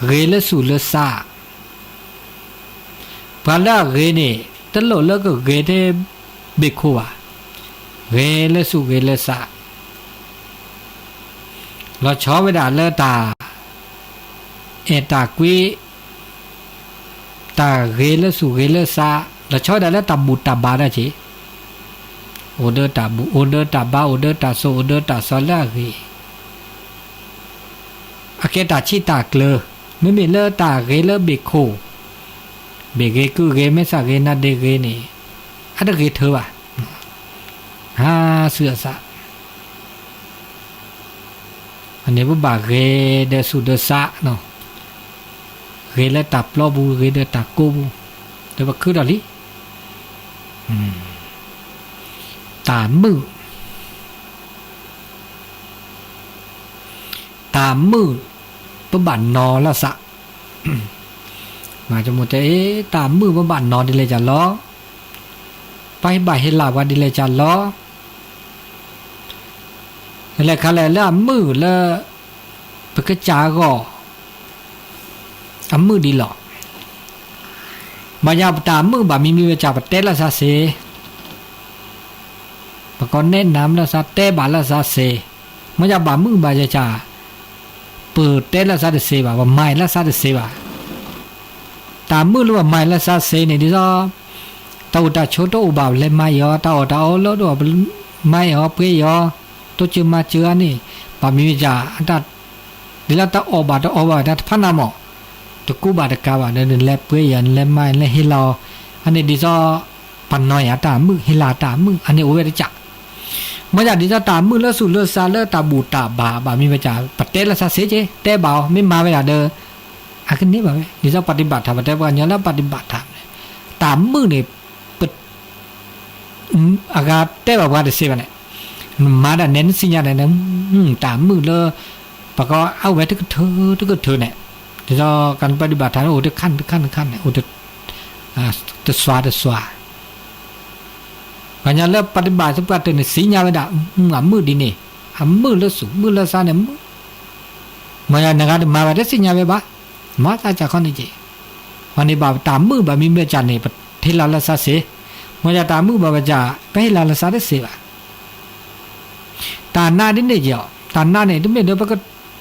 ဂ့ၤလၢဆူၣ်လၢစါ, ပှၤလၢအဂ့ၤန့ၣ် တလိၣ်လၢကဂ့ၤထဲ ဘ့ၣ်ခိၣ်ဘၣ်, ဂ့ၤလၢသူၣ်ဂ့ၤလၢသး, လီၤဆီဝဲဒၣ်လၢတၢ်အဲၣ်တၢ်ကွံ, တၢ်ဂ့ၤလၢသူၣ်ဂ့ၤလၢသး, လီၤဆီဝဲဒၣ်လၢတၢ်ဘူၣ်တၢ်ဘါဒၣ်က့ၤ, အိၣ်ဒီးတၢ်ဘူၣ် အိၣ်ဒီးတၢ်ဘါ အိၣ်ဒီးတၢ်စိ အိၣ်ဒီးတၢ်စီလၢအဂ့ၤ, အကဲတၢ်ဆံးတၢ်ကျၢၤ, မ့မ့ၢ်လၢတၢ်ဂ့ၤလၢဘ့ၣ်ခိၣ်, ဘ့ၣ်ဂ့ၤကုၢ်ဂ့ၤ မဲာ်ဆှးဂ့ၤ နါဒ့ဂ့ၤန့ၣ်, အတဂ့ၤထၢဘၣ်, ဟးဆူအသး အန့ၣ်ပဘၣ်ဂ့ၤဒီးသူၣ်ဒီးသး, ဂ့ၤလၢတၢ်ပျီပူၤဂ့ၤဒီးတၢ်ကိးပူၤ, ဒီးပခုထီၣ်လံ, တၢ်မုာ်, တၢ်မုာ်, ပဘၣ်နီၤလီၤသး, မ့ၢ်တဲအ့ တၢ်မုာ်ပဘၣ်နီၤဒ်လဲၣ်ကလီၤ, ပဘၣ်ဟ့ၣ်လၤပှၤဒ်လဲၣ်ကလီၤ, လဲၤခါလဲၣ်လၢအမုာ်လၢ ပကစၢ်အဂီၢ်, အမုာ်ဒ်လီၤ, ဘၣ်ယၤပတၢ်မုာ်ဘၣ်မံမံဝဲကၢ် ပတဲလၢသးစ့ ပကနဲၣ်နၤလၢသး တဲဘၣ်လၢသးစ့, မ့ၢ်ယၤဘၣ်မုာ်ဘၣ်ယကၢ်, ပတဲလၢသးတစ့ဘၣ်, ပမၤလၢသးတစ့ဘၣ်, တၢ်မုာ်လၢပမၤလၢသးစ့န့ၣ် ဒ်သိး တၢ်အိၣ်တၢ်ဆိးတအိၣ်ဘၣ် ပလဲၤမၤအီၤ, တၢ်အီၣ်တၢ်အီလၢတအိၣ်ဘၣ် ပမၤအီၤ ပှ့ၤအီၤ, တိစၢၤမၤစၢၤအန့ၣ်, ဘၣ်မံၤမ့ၢ်ကၢ် ဒ်လၢတၢ်အီၣ်ဘၣ်တအီဘၣ်တၢ်တဖၣ်န့ၣ်မ့ၢ်, တကူဘၣ်တကၤဘၣ်ဒီး နလဲၤပှ့ၤအီၤ နလဲၤမၤ နလဲၤဟ့ၣ်လီၤအီၤ, အန့ၣ်ဒ်သိး ပနီၤယၤတၢ်မုာ် ဟ့ၣ်လၤတၢ်မုာ် အန့ၣ်အိၣ်ဝဲတကၢ်, မ့ၢ်ယၤဒ်သိးတၢ်မုာ်လၢသူၣ်လၢသးလၢတၢ်ဘူၣ်တၢ်ဘါ ဘၣ်မံၤမ့ၢ်ကၢ် ပတဲလၢသးစ့က့ၤ တဲဘၣ်အီၤ မ့ၢ်မၤဝဲဒၣ်ဒီး အကန့ၢ်ဘၣ်ဝဲ ဒ်သိးပှၤဒံးဘၣ်ထၣ် ပတဲပှၤကညီလၢပှၤဒံးဘၣ်ထၣ်န့ၣ်, တၢ်မုာ်န့ၣ် ပ အဂၤတဲဘၣ်ပှၤတစ့ဘၣ်န့ၣ်, နမၤဒၣ်နဲနသ့ၣ်ညါန့ၣ်, တၢ်မုာ်လၢ ပကအဝဲတကထၢတကထၢန့ၣ်, ဒ်သိးကပှၤဒံးဘၣ်ထၣ်န့ၣ် အိၣ်တခါတခါတခါန့ၣ် အိၣ်တစွါတစွါ, ပှၤကညီလၢပှၤဒံးဘၣ်သပှၢ်တၢၢ်န့ၣ် သ့ၣ်ညါဝဲဒၣ်, အမုာ်ဒ်န့ၣ်, အမုာ်လၢသူၣ်မုာ်လၢသးန့ၣ်မုာ်, မ့ၢ်ယၤနဂၤတမၤဘၣ်တသ့ၣ်ညါဝဲဘၣ်, မၤသးစၢ်ခီန့ၣ်က့ၤ, ပှၤန့ၣ်ဘၣ်တၢ်မုာ်ဘၣ်မံၤမ့ၢ်ကၢ်န့ၣ် ပဟ့ၣ်လီၤလၢသးစ့, မ့ၢ်ယၤတၢ်မုာ်ဘၣ်ဝဲကၢ် ပဟ့ၣ်လီၤလၢသးတစ့ဘၣ် တၢ်နးဒ်န့ၣ်က့ၤအီၤ, တၢ်နးန့ၣ် တမ့ၢ်ဒီးပက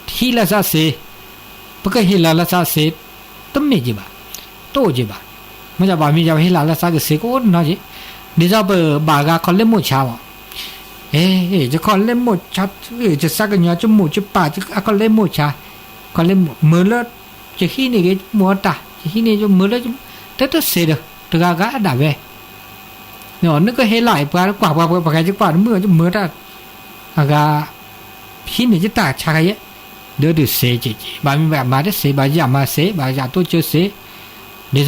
ဟံးလၢသးစ့, ပကဟ့ၣ်လီၤလၢသးစ့, တမ့ၢ်က့ၤဘၣ်, တအိၣ်က့ၤဘၣ်, မ့ၢ်ယၤဘၣ်မံၤယၤပဟ့ၣ်လီၤလၢသးကစ့ကအိၣ်နီၤက့ၤ, ဒ်သိးပဘၣ်ဂၤခီလဲမိၣ်ဆါမး, ယခီလဲမိၣ်ဆါ, ယသးကညီၤကမိၣ်ကပၢ် အခီလဲမိၣ်ဆါ, ခီလဲမိၣ် မုာ်လၢ ယဟံးန့ၢ်က့ၤမိၣ်အတၢ် ယဟံးန့ၢ်မုာ်လၢ တတစ့ဒီး တဂၤဂၤဒၣ်ဝဲ နကဟ့ၣ်လီၤအံၤ ပှၤကွၢ်ပှၤ ပှၤကကွၢ်တမုာ် မုာ်တၢ် အဂၤ ဟံးန့ၢ်ယတၢ်ဆါခါယဲၢ် ဒီးတစ့က့ၤက့ၤ ဘၣ်မံၤဘၣ်မၤတစ့ ဘၣ်ယၤမၤစ့ ဘၣ်ယၤတိစၢၤစ့ ဒ်သိး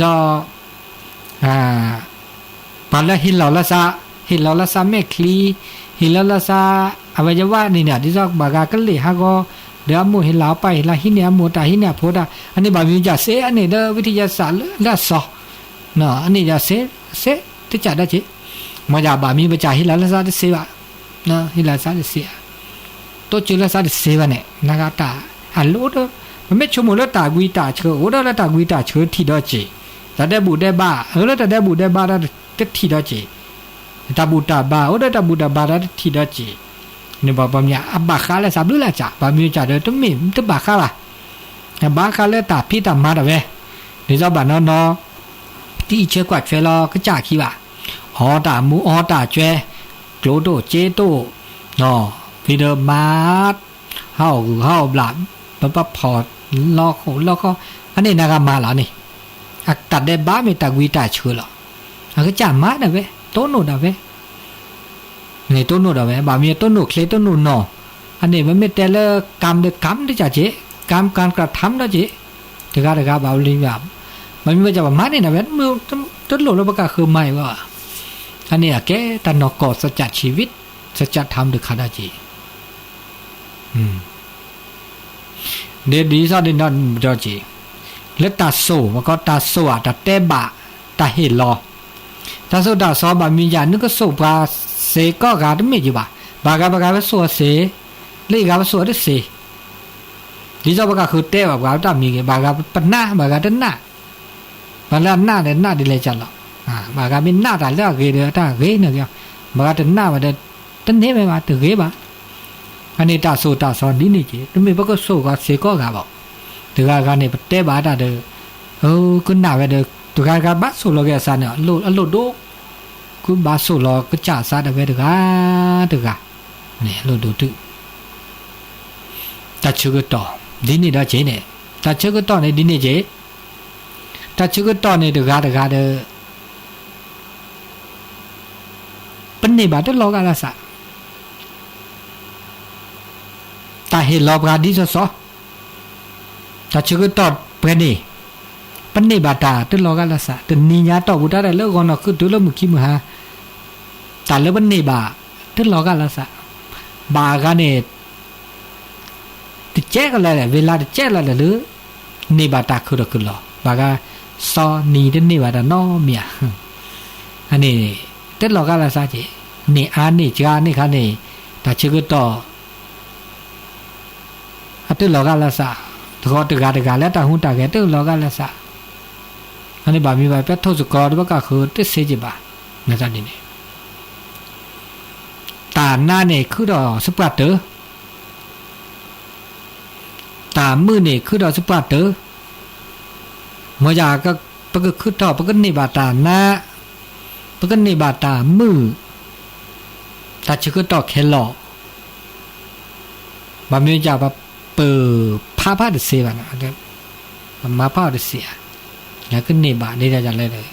ပှၤလၢဟ့ၣ်လီၤလၢသး ဟ့ၣ်လီၤလၢသးမဲာ်ချံ ဟ့ၣ်လီၤလၢသး အဝဲယဝဲန့ၣ်န့ၣ် ဒ်သိးဘၣ်ဂၤကလ့ၢ်ဟးဂီၤ ဒီးအမိၢ်ဟ့ၣ်လီၤအပၢ်ဟ့ၣ်လီၤ ဟံးန့ၢ်အမိၢ်တၢ် ဟံးန့ၢ်အဖိတၢ် အန့ၣ်ဘၣ်မံၤယၤစ့ အန့ၣ်ဒီး ဝံထံယသးလၢအစီၤ အန့ၣ်ယၤစ့ စ့တကးဒီးက့ၤ မ့ၢ်ယၤဘၣ်မံၤပစၢ်ဟ့ၣ်လီၤလၢသးတစ့ဘၣ် ဟ့ၣ်လီၤသးတစ့ဧါ တိစၢၤလၢသးတစ့ဘၣ်န့ၣ် နဂၤတၢ်အလိၣ်ဒီး ပမ့ၢ်ဆိကမိၣ်လၢတၢ်ကွံတၢ်ဆှၢ အိၣ်ဒီးလၢတၢ်ကွံတၢ်ဆှၢထံၣ်ဒီးက့ၤ တၢ်ဒဲးဘူၣ်ဒဲးဘး အၢလၢတၢ်ဒဲးဘူၣ်ဒဲးဘးဒီးတထံၣ်ဒီးက့ၤ တၢ်ဘူၣ်တၢ်ဘါ အိၣ်ဒီးတၢ်ဘူၣ်တၢ်ဘါဒီးတထံၣ်ဒီးက့ၤ န့ၣ်ဘၣ်ပမ့ၢ်အဘၣ်ဃးလၢသးဘျုးလၢကၢ် ဘၣ်မံၤကၢ်ဒီး တမ့ၢ်တဘၣ်ဃးဘၣ် ဘၣ်ဃးလၢတၢ်ဖံးတၢ်မၤတၢ်ဝဲ ဒ်သိးဘၣ်နီၢ်နီၢ် တအံးဆၢကွၢ်ထွဲလီၤကစၢ်ခံဘၣ် အီတၢ်မူအီတၢ်ကဲ ကျိတိၢ်စ့တိၢ် ဖံးဒီးမၤ ဟးအီၣ်ဂုၢ်ဟးအီၣ်ဘျၣ် ပပဖီၣ်လီၤခိၣ်လီၤခီ အန့ၣ်နဂၤမၤလီၤန့ၣ် အတၢ်ဒဲးဘးမ့ၢ်တၢ်ကွံတၢ်ဆှၢလီၤ အကစၢ်မၤဒၣ်ဝဲ တိၢ်နီၣ်ဒၣ်ဝဲ န့ၣ်တိၢ်နီၣ်ဒၣ်ဝဲ ဘၣ်မ့ၢ်တိၢ်နီၣ်ချ့တိၢ်နီၣ်နီၢ် အန့ၣ် ပမ့ၢ်တဲလၢ ကၢ်ဒီး ကၢ်ဒီးကၢ်က့ၤ ကၢ်ကၢ်ကၢ်ထၢမ်ဒီးက့ၤ တဂၤတဂၤဘၣ်ဝဲလံဘၣ် ဘၣ်မ့ၢ်ဝဲကၢ်ဘၣ်မၤန့ၢ်ဒၣ်ဝဲ တလိၣ်လၢပကဃၢၤမၤအံၤဘၣ် အန့ၣ်အကဲတၢ်နီၢ်ကီၢ် သကၢ်ဆံးဝံ သကၢ်ထၢမ်ဒီးခါဒီးက့ၤ ဒ်ဒ်သိးဒ်နီၢ်ဒီးက့ၤ လၢတၢ်စိၣ် ပကိးတၢ်စိၣ်ဧါ တၢ်တဲဘၣ် တၢ်ဟ့ၣ်လီၤ တၢ်စိၣ်တၢ်စီဘၣ်မံၤယၤ နကစိၣ်ပှၤစ့ကိးဂၤတမ့ၢ်ယၤဘၣ် ဘၣ်ဂၤဘၣ်ဂၤပစိၣ်အစ့ လၢယဂၤပစိၣ်အတစ့ ဒ်သိးပကဃုတဲဘၣ်ပှၤတၢ်မံၤဂ့ၤ ဘၣ်ဂၤပနၢ် ဘၣ်ဂၤတနၢ် ဘၣ်လၢအနၢ်ဒီးနၢ်ဒ်လဲၣ်ကၢ်လီၤ ဘၣ်ဂၤမ့ၢ်နၢ်တၢ်လၢအဂ့ၤဒီးတၢ်ဂ့ၤန့ၣ်က့ၤ ဘၣ်ဂၤတနၢ်ဘၣ်ဒီး တန့ၢ်ဝဲဘၣ် တဂ့ၤဘၣ်. အန့ၣ်တၢ်ဆိၣ်တၢ်ဆီဒ်န့ၣ်က့ တမ့ၢ်ပကဆိၣ်ဂီၤစ့ၢ်ကီးဂၤဘၣ်. တဂၤဂၤန့ၣ် ပတဲဘၣ်တၢ်ဒီး ကနၣ်ဝဲဒီး တဂၤတဂၤဘၣ်ဆိၣ်လီၤက့ၤအသးန့ၣ် အလိၣ်ဒိ ကဘၣ်ဆိၣ်လီၤကစၢ်အသးဒၣ်ဝဲတဂၤတဂၤ န့ၣ် အလိၣ်ဒိတုၤ တၢ်ဆၢကတီၢ် ဒ်န့ၣ်ဒီးက့ၤန့ၣ် တၢ်ဆၢကတီၢ်န့ၣ်ဒ်န့ၣ်က့ၤ တၢ်ဆၢကတီၢ်န့ၣ်တဂၤတဂၤဒီး ပန့ၢ်ဘၣ်တလီၤဂာ်လၢသး တၢ်ဟ့ၣ်လီၤပှၤဒ်သိးသိး တၢ်ဆၢကတီၢ်ပှဲၤန့ၣ် ပန့ၢ်ဘၣ်တၢ်တလီၤဂာ်လၢသး တနံၤညါတီၢ်ပူၤတၢ်လၢဂီၤနီၢ်ခုတုၤလၢမုၢ်ခံမုၢ်ဟါ တၢ်လၢပန့ၢ်ဘၣ် တလီၤဂာ်လၢသး ဘၣ်အဂၤန့ၣ် တကဲကလၢာ်လဲၣ် ဝ့လါတကဲကလၢာ်လဲၣ်လၢ န့ၢ်ဘၣ်တၢ်ခုၣ်ဒီးခုၣ်လီၤ ဘၣ်ဂၤ စီၤနံၤတန့ၢ်ဘၣ်တၢ်နီတမံၤဧါ အန့ၣ် တလီၤဂာ်လၢသးက့ၤ န့ၢ်အါန့ၢ်ကါန့ၢ်ခါန့ၣ် တၢ်ဆၢကတီၢ် အတလီၤဂာ်လၢသး တဂၤတဂၤလၢတၢ်ဟူးတၢ်ဂဲၤတလီၤဂာ်လၢသး အန့ၣ်ဘၣ်မံၤဘၣ်ဖဲထိၣ်သကိးတဘၣ်ကဃုတသ့က့ၤဘၣ် နသးဒ်န့ၣ် တၢ်နါန့ၣ်ခုထီၣ်စပှၢ်တၢၢ် တၢ်မုၢ်န့ၣ်ခုထီၣ်စပှၢ်တၢၢ် မ့ၢ်ယၤ ပကခုထီၣ် ပကန့ၢ်ဘၣ်တၢ်နါ ပကန့ၢ်ဘၣ်တၢ်မုၢ် တၢ်ဆၢကတီၢ်ခဲလၢာ် ဘၣ်မ့ၢ်ယၤ ပပၢၤဖးဖးတသ့ဘၣ်န့ၣ် ပမၤဖးအီၤတသ့ဧါ ကန့ၢ်ဘၣ်ဒ်လဲၣ်ဒ်လဲၣ်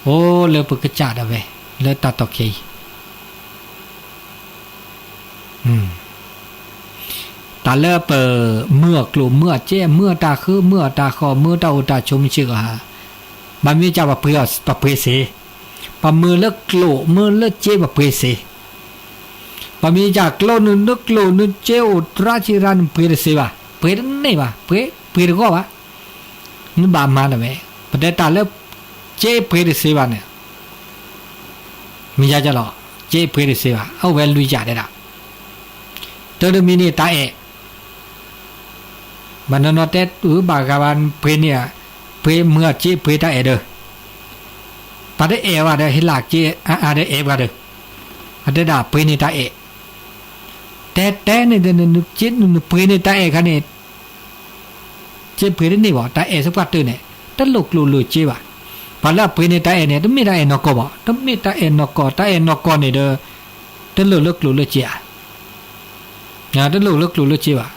အိၣ်လၢပကစၢ်ဒၣ်ဝဲ လၢတၢ်တီၢ်ခဲအံၤ တၢ်လၢပမုၢ်အီၣ်ကျိၣ်မုၢ်အီၣ်စ့ မုၢ်အီၣ်တၢ်ဃု မုၢ်အီၣ်တၢ်ဃီ မုၢ်တၢ်အိၣ်တၢ်ဆိးမုၢ်ဆ့ၣ်ဂီၤဟါ ဘၣ်မ့ၢ်ကပှ့ၤအီၤ ပပှ့ၤစ့ ပမုၢ်လၢကျိၣ်မုၢ်လၢစ့ပပှ့ၤစ့ ပမ့ၢ်ကကျိၣ်နုာ်လၢကျိၣ်နုာ်စ့အိၣ်တရၣ်ဆံရၣ်နပှ့ၤတစ့ဘၣ် ပှ့ၤတန့ၢ်ဘၣ် ပှ့ၤတဂီၢ်ဘၣ် နဘၣ်မၤတဝဲ ပတဲတၢ်လၢ စ့ပှ့ၤတစ့ဘၣ်န့ၣ် မ့ၢ်ယါကလီၤ စ့ပှ့ၤတစ့ဘၣ် အိၣ်ဝဲလွံၢ်ယၤတဲဒၣ် တၢ်တမံၤန့ၣ်တၢ်အဲၣ် ဘၣ်နီၢ်နီၢ်တဲအုဘၣ်ဂၤဘၣ်ပှ့ၤန့ၣ် ပှ့ၤမုၢ်အီၣ်စ့ပှ့ၤတၢ်အဲၣ်ဒီး ပှၤတအဲၣ်ဘၣ်ဒီး ဟ့ၣ်လၢစ့အါအါဒီးအဲၣ်ပှၤဒီး အတဲဒၣ်ပှ့ၤန့ၣ်တၢ်အဲၣ် တဲတဲန့ၣ် နပှ့ၤန့ၣ်တၢ်အဲၣ်ခါန့ၣ် စ့ပှ့ၤတန့ၢ်ဘၣ် တၢ်အဲၣ်စပှၢ်တၢၢ်န့ၣ် တလိၣ်ကျိၣ်လိၣ်စ့ဘၣ် ပှၤလၢအပှ့ၤန့ၣ်တၢ်အဲၣ်န့ၣ် တမ့ၢ်တၢ်အဲၣ်နီၢ်ကီၢ်ဘၣ် တမ့ၢ်တၢ်အဲၣ်နီၢ်ကီၢ် တၢ်အဲၣ်နီၢ်ကီၢ်န့ၣ်ဒီး တလိၣ်လၢကျိၣ်လၢစ့ဧါ တလိၣ်လၢကျိၣ်လၢစ့ဘၣ်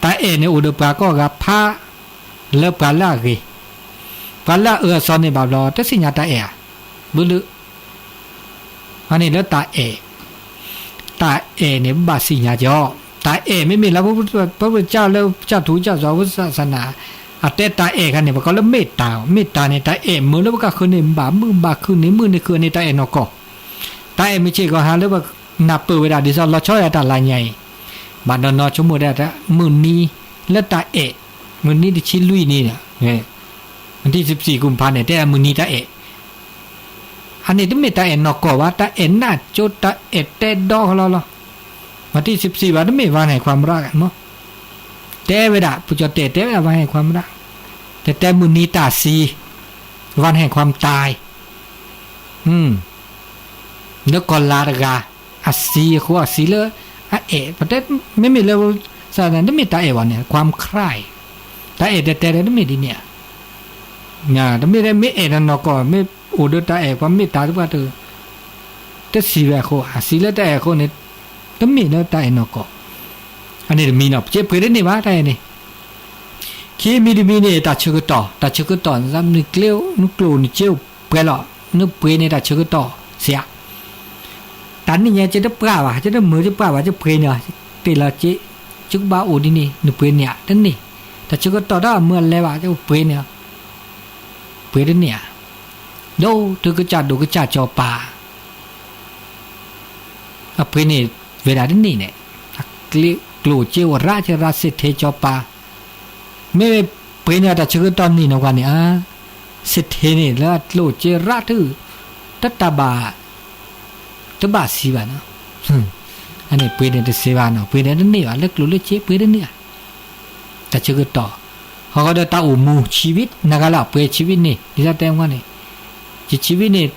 တၢ်အဲၣ်န့ၣ်အိၣ်ဒီးပှၤကိးဂၤဖး လၢပှၤလၢအဂ့ၤ ပှၤလၢအအၢအသီန့ၣ်ဘၣ်ဘျီ တသ့ၣ်ညါတၢ်အဲၣ်ဧါ ဘုလၢ အန့ၣ်လၢတၢ်အဲၣ် တၢ်အဲၣ်န့ၣ် ဘၣ်သ့ၣ်ညါကီး တၢ်အဲၣ်မ့မ့ၢ်လၢ ပဝဲကစၢ်လၢကစၢ်ထူကစၢ်စီၤ ဝိသၣ်သနၤ အတဲတၢ်အဲၣ်ခါန့ၣ် ပကိးလၢမ့ၢ်တၢ် မ့ၢ်တၢ်န့ၣ် တၢ်အဲၣ်မုာ်လၢပကဃုန့ၢ်ဘၣ်မုၢ်ဘၣ်ခုၣ်န့ၢ်မုၢ်န့ၢ်ခုၣ်န့ၣ် တၢ်အဲၣ်နီၢ်ကီၢ် တၢ်အဲၣ်မုၢ်ဆ့ၣ်ဂီၤဟါလၢပနၢ်ပၢၢ်ဝဲဒၣ် ဒ်သိးလီၤဆီဒၣ်တၢ်လၢညါအံၤ ဘၣ်နီၢ်နီၢ်ဆိကမိၣ်ဒၣ် မုၢ်နံၤလၢတၢ်အဲၣ် မုၢ်နံၤတဆံလွံၢ်နံၤန့ၣ် မုၢ်နံၤတဆံလွံၢ်နံၤ အန့ၣ်တမ့ၢ်တၢ်အဲၣ်နီၢ်ကီၢ်ဘၣ် တၢ်အဲၣ်နးကၠိ တၢ်အဲၣ်တဲဒီကလီလီၤ မုၢ်နံၤတဆံလွံၢ်ဘၣ် တမ့ၢ် วันแห่งความรัก မ့ၢ် တဲဝဲဒၣ် ပကၠီတဲတဲဝဲဒၣ် วันแห่งความรัก တဲတဲမုၢ်နံၤတၢ်စံ วันแห่งความตาย လၢကီၢ်လၤတဂၤ အစံအဃိ အစံလၢ အအဲၣ် ပတဲ မ့မ့ၢ်လၢ တမ့ၢ်တၢ်အဲၣ်ဘၣ်န့ၣ် ความใคร่ တၢ်အဲၣ်တဲတဲဒီး တမ့ၢ်ဒ်န့ၣ်ဧါ တမ့ၢ်လၢမ့ၢ်အဲၣ်ဒီးနီၢ်ကီၢ် မ့ၢ်အိၣ်ဒီးတၢ်အဲၣ် ပှၤမ့ၢ်တၢ်တပှၢ်တၢၢ် တစံးဝဲအဃိ အစံလၢတၢ်အဲၣ်အဃိန့ၣ် တမ့ၢ်လၢတၢ်အဲၣ်နီၢ်ကီၢ် အန့ၣ်တမံၤနီၤ ပစ့ပှ့ၤတန့ၢ်ဘၣ် တၢ်အဲၣ်န့ၣ် ခံမံၤတမံၤန့ၣ် တၢ်ဆၢကတီၢ် တၢ်ဆၢကတီၢ် နကျိၣ်နစ့အိၣ်ပှဲၤလီၤ နပှ့ၤန့ၣ် တၢ်ဆၢကတီၢ်စ့ဧါ တၢ်နံၣ်ညါ ကတပှၢ်ဘၣ် ကတမုာ်ကပှၢ်ဘၣ် ကပှ့ၤန့ၣ် တ့ၢ်လီၤစ့ ကကဘၣ်အိၣ်ဒ်န့ၣ် နပှ့ၤန့ၣ်ဧါ တန့ၢ် တၢ်ဆၢကတီၢ်တၢ်မုာ်အလဲဘၣ် ကပှ့ၤန့ၣ် ပှ့ၤတန့ၢ်ဧါ ဒိၣ်တုၤကစၢ်ဒိၣ်ကစၢ်စီၤပၤ အပှ့ၤန့ၣ် ဝဲဒၣ်တန့ၢ်န့ၣ် အကျိၣ်စ့အိၣ်ရၣ်စ့ရၣ် စ့ထ့စီၤပၤ မ့ၢ်ပှ့ၤန့ၣ် တၢ်ဆၢကတီၢ်န့ၣ်နီၤကွၢ်န့ၣ် ဧါ စ့ထ့န့ၣ် လၢအကျိၣ်စ့ရၣ်ထု တတၢ်ဘၣ် တဘၣ်စံးဘၣ်နီၤ အန့ၣ်ပှ့ၤန့ၣ်တစ့ဘၣ်နီၤ ပှ့ၤန့ၣ်တန့ၢ်ဘၣ် လၢကျိၣ်လၢစ့ပှ့ၤတန့ၢ်ဧါ တၢ်ဆၢကတီၢ် ဟီၣ်ဃီဒီးတၢ်အိၣ်မူ ชีวิต နဂၤလၢအပှဲၤ ชีวิต န့ၣ် ဒ်သိးတဲဝဲန့ၣ် ชีวิต န့ၣ်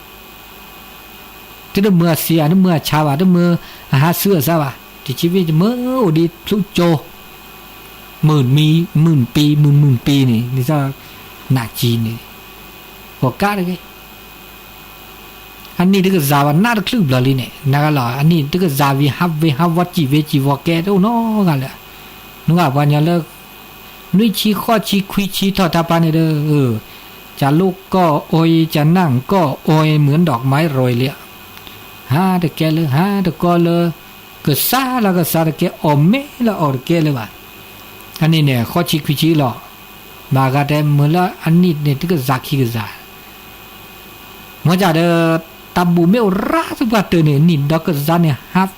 တမ့ၢ်အစံး တမ့ၢ်အဆါဘၣ်, တမ့ၢ်အဟးဆူအစါဘၣ်, တဆံဘ့ၣ် တမ့ၢ်အိၣ်ဒ်ဖျူကၠိ မုၢ်မံ, မုၢ်ပံ, မုၢ်မုၢ်ပံန့ၣ် ဒ်သိးနးကံန့ၣ် ဂီၤကးတဂ့ၤ. အနံၣ်တကစၢ်ဘၣ် နးတချုးဘျီလံန့ၣ် နဂၤလီၤ အနံၣ်တကစၢ်ဝံၤ ဟးဝ့ၤဟးဝီ စံၣ်ဝ့ၤစံၣ်ဝီၤ ကဲတအိၣ်နီတဂၤလၢၤ. နဂၤပှၤညီလၢ နွံဆံ ဃိးဆံ ခွံဆံ ထီၣ်တၢ်ပာ်န့ၣ်ဒီး ကၢ်လိကီၢ်အိၣ်အံၤ ကၢ်နၢ်ကီၢ်အိၣ်အံၤ မုၢ်ဒီးကမၤအံၤရိၤအံၤလံ. ဟးတကဲလၢ ဟးတကီလၢ ကစၢ်လၢကစၢ်တကဲ အီၣ်မ့ၢ်လၢအီၣ်တကဲလၢၤဘၣ်. အနံၣ်န့ၣ် ဃိးဆံ ခွံဆံလီၤ. မၤဂၤတဲမုၢ်လၢအနံၣ်န့ၣ် တကစၢ်ခံကစၢ် မ့ၢ်ကဒီး တၢ်ဘူၣ်မ့ၢ်အိၣ်ရၤသပှၢ်တၢၢ်န့ၣ် နံၣ်ဒီးကစၢ်န့ၣ် ဟး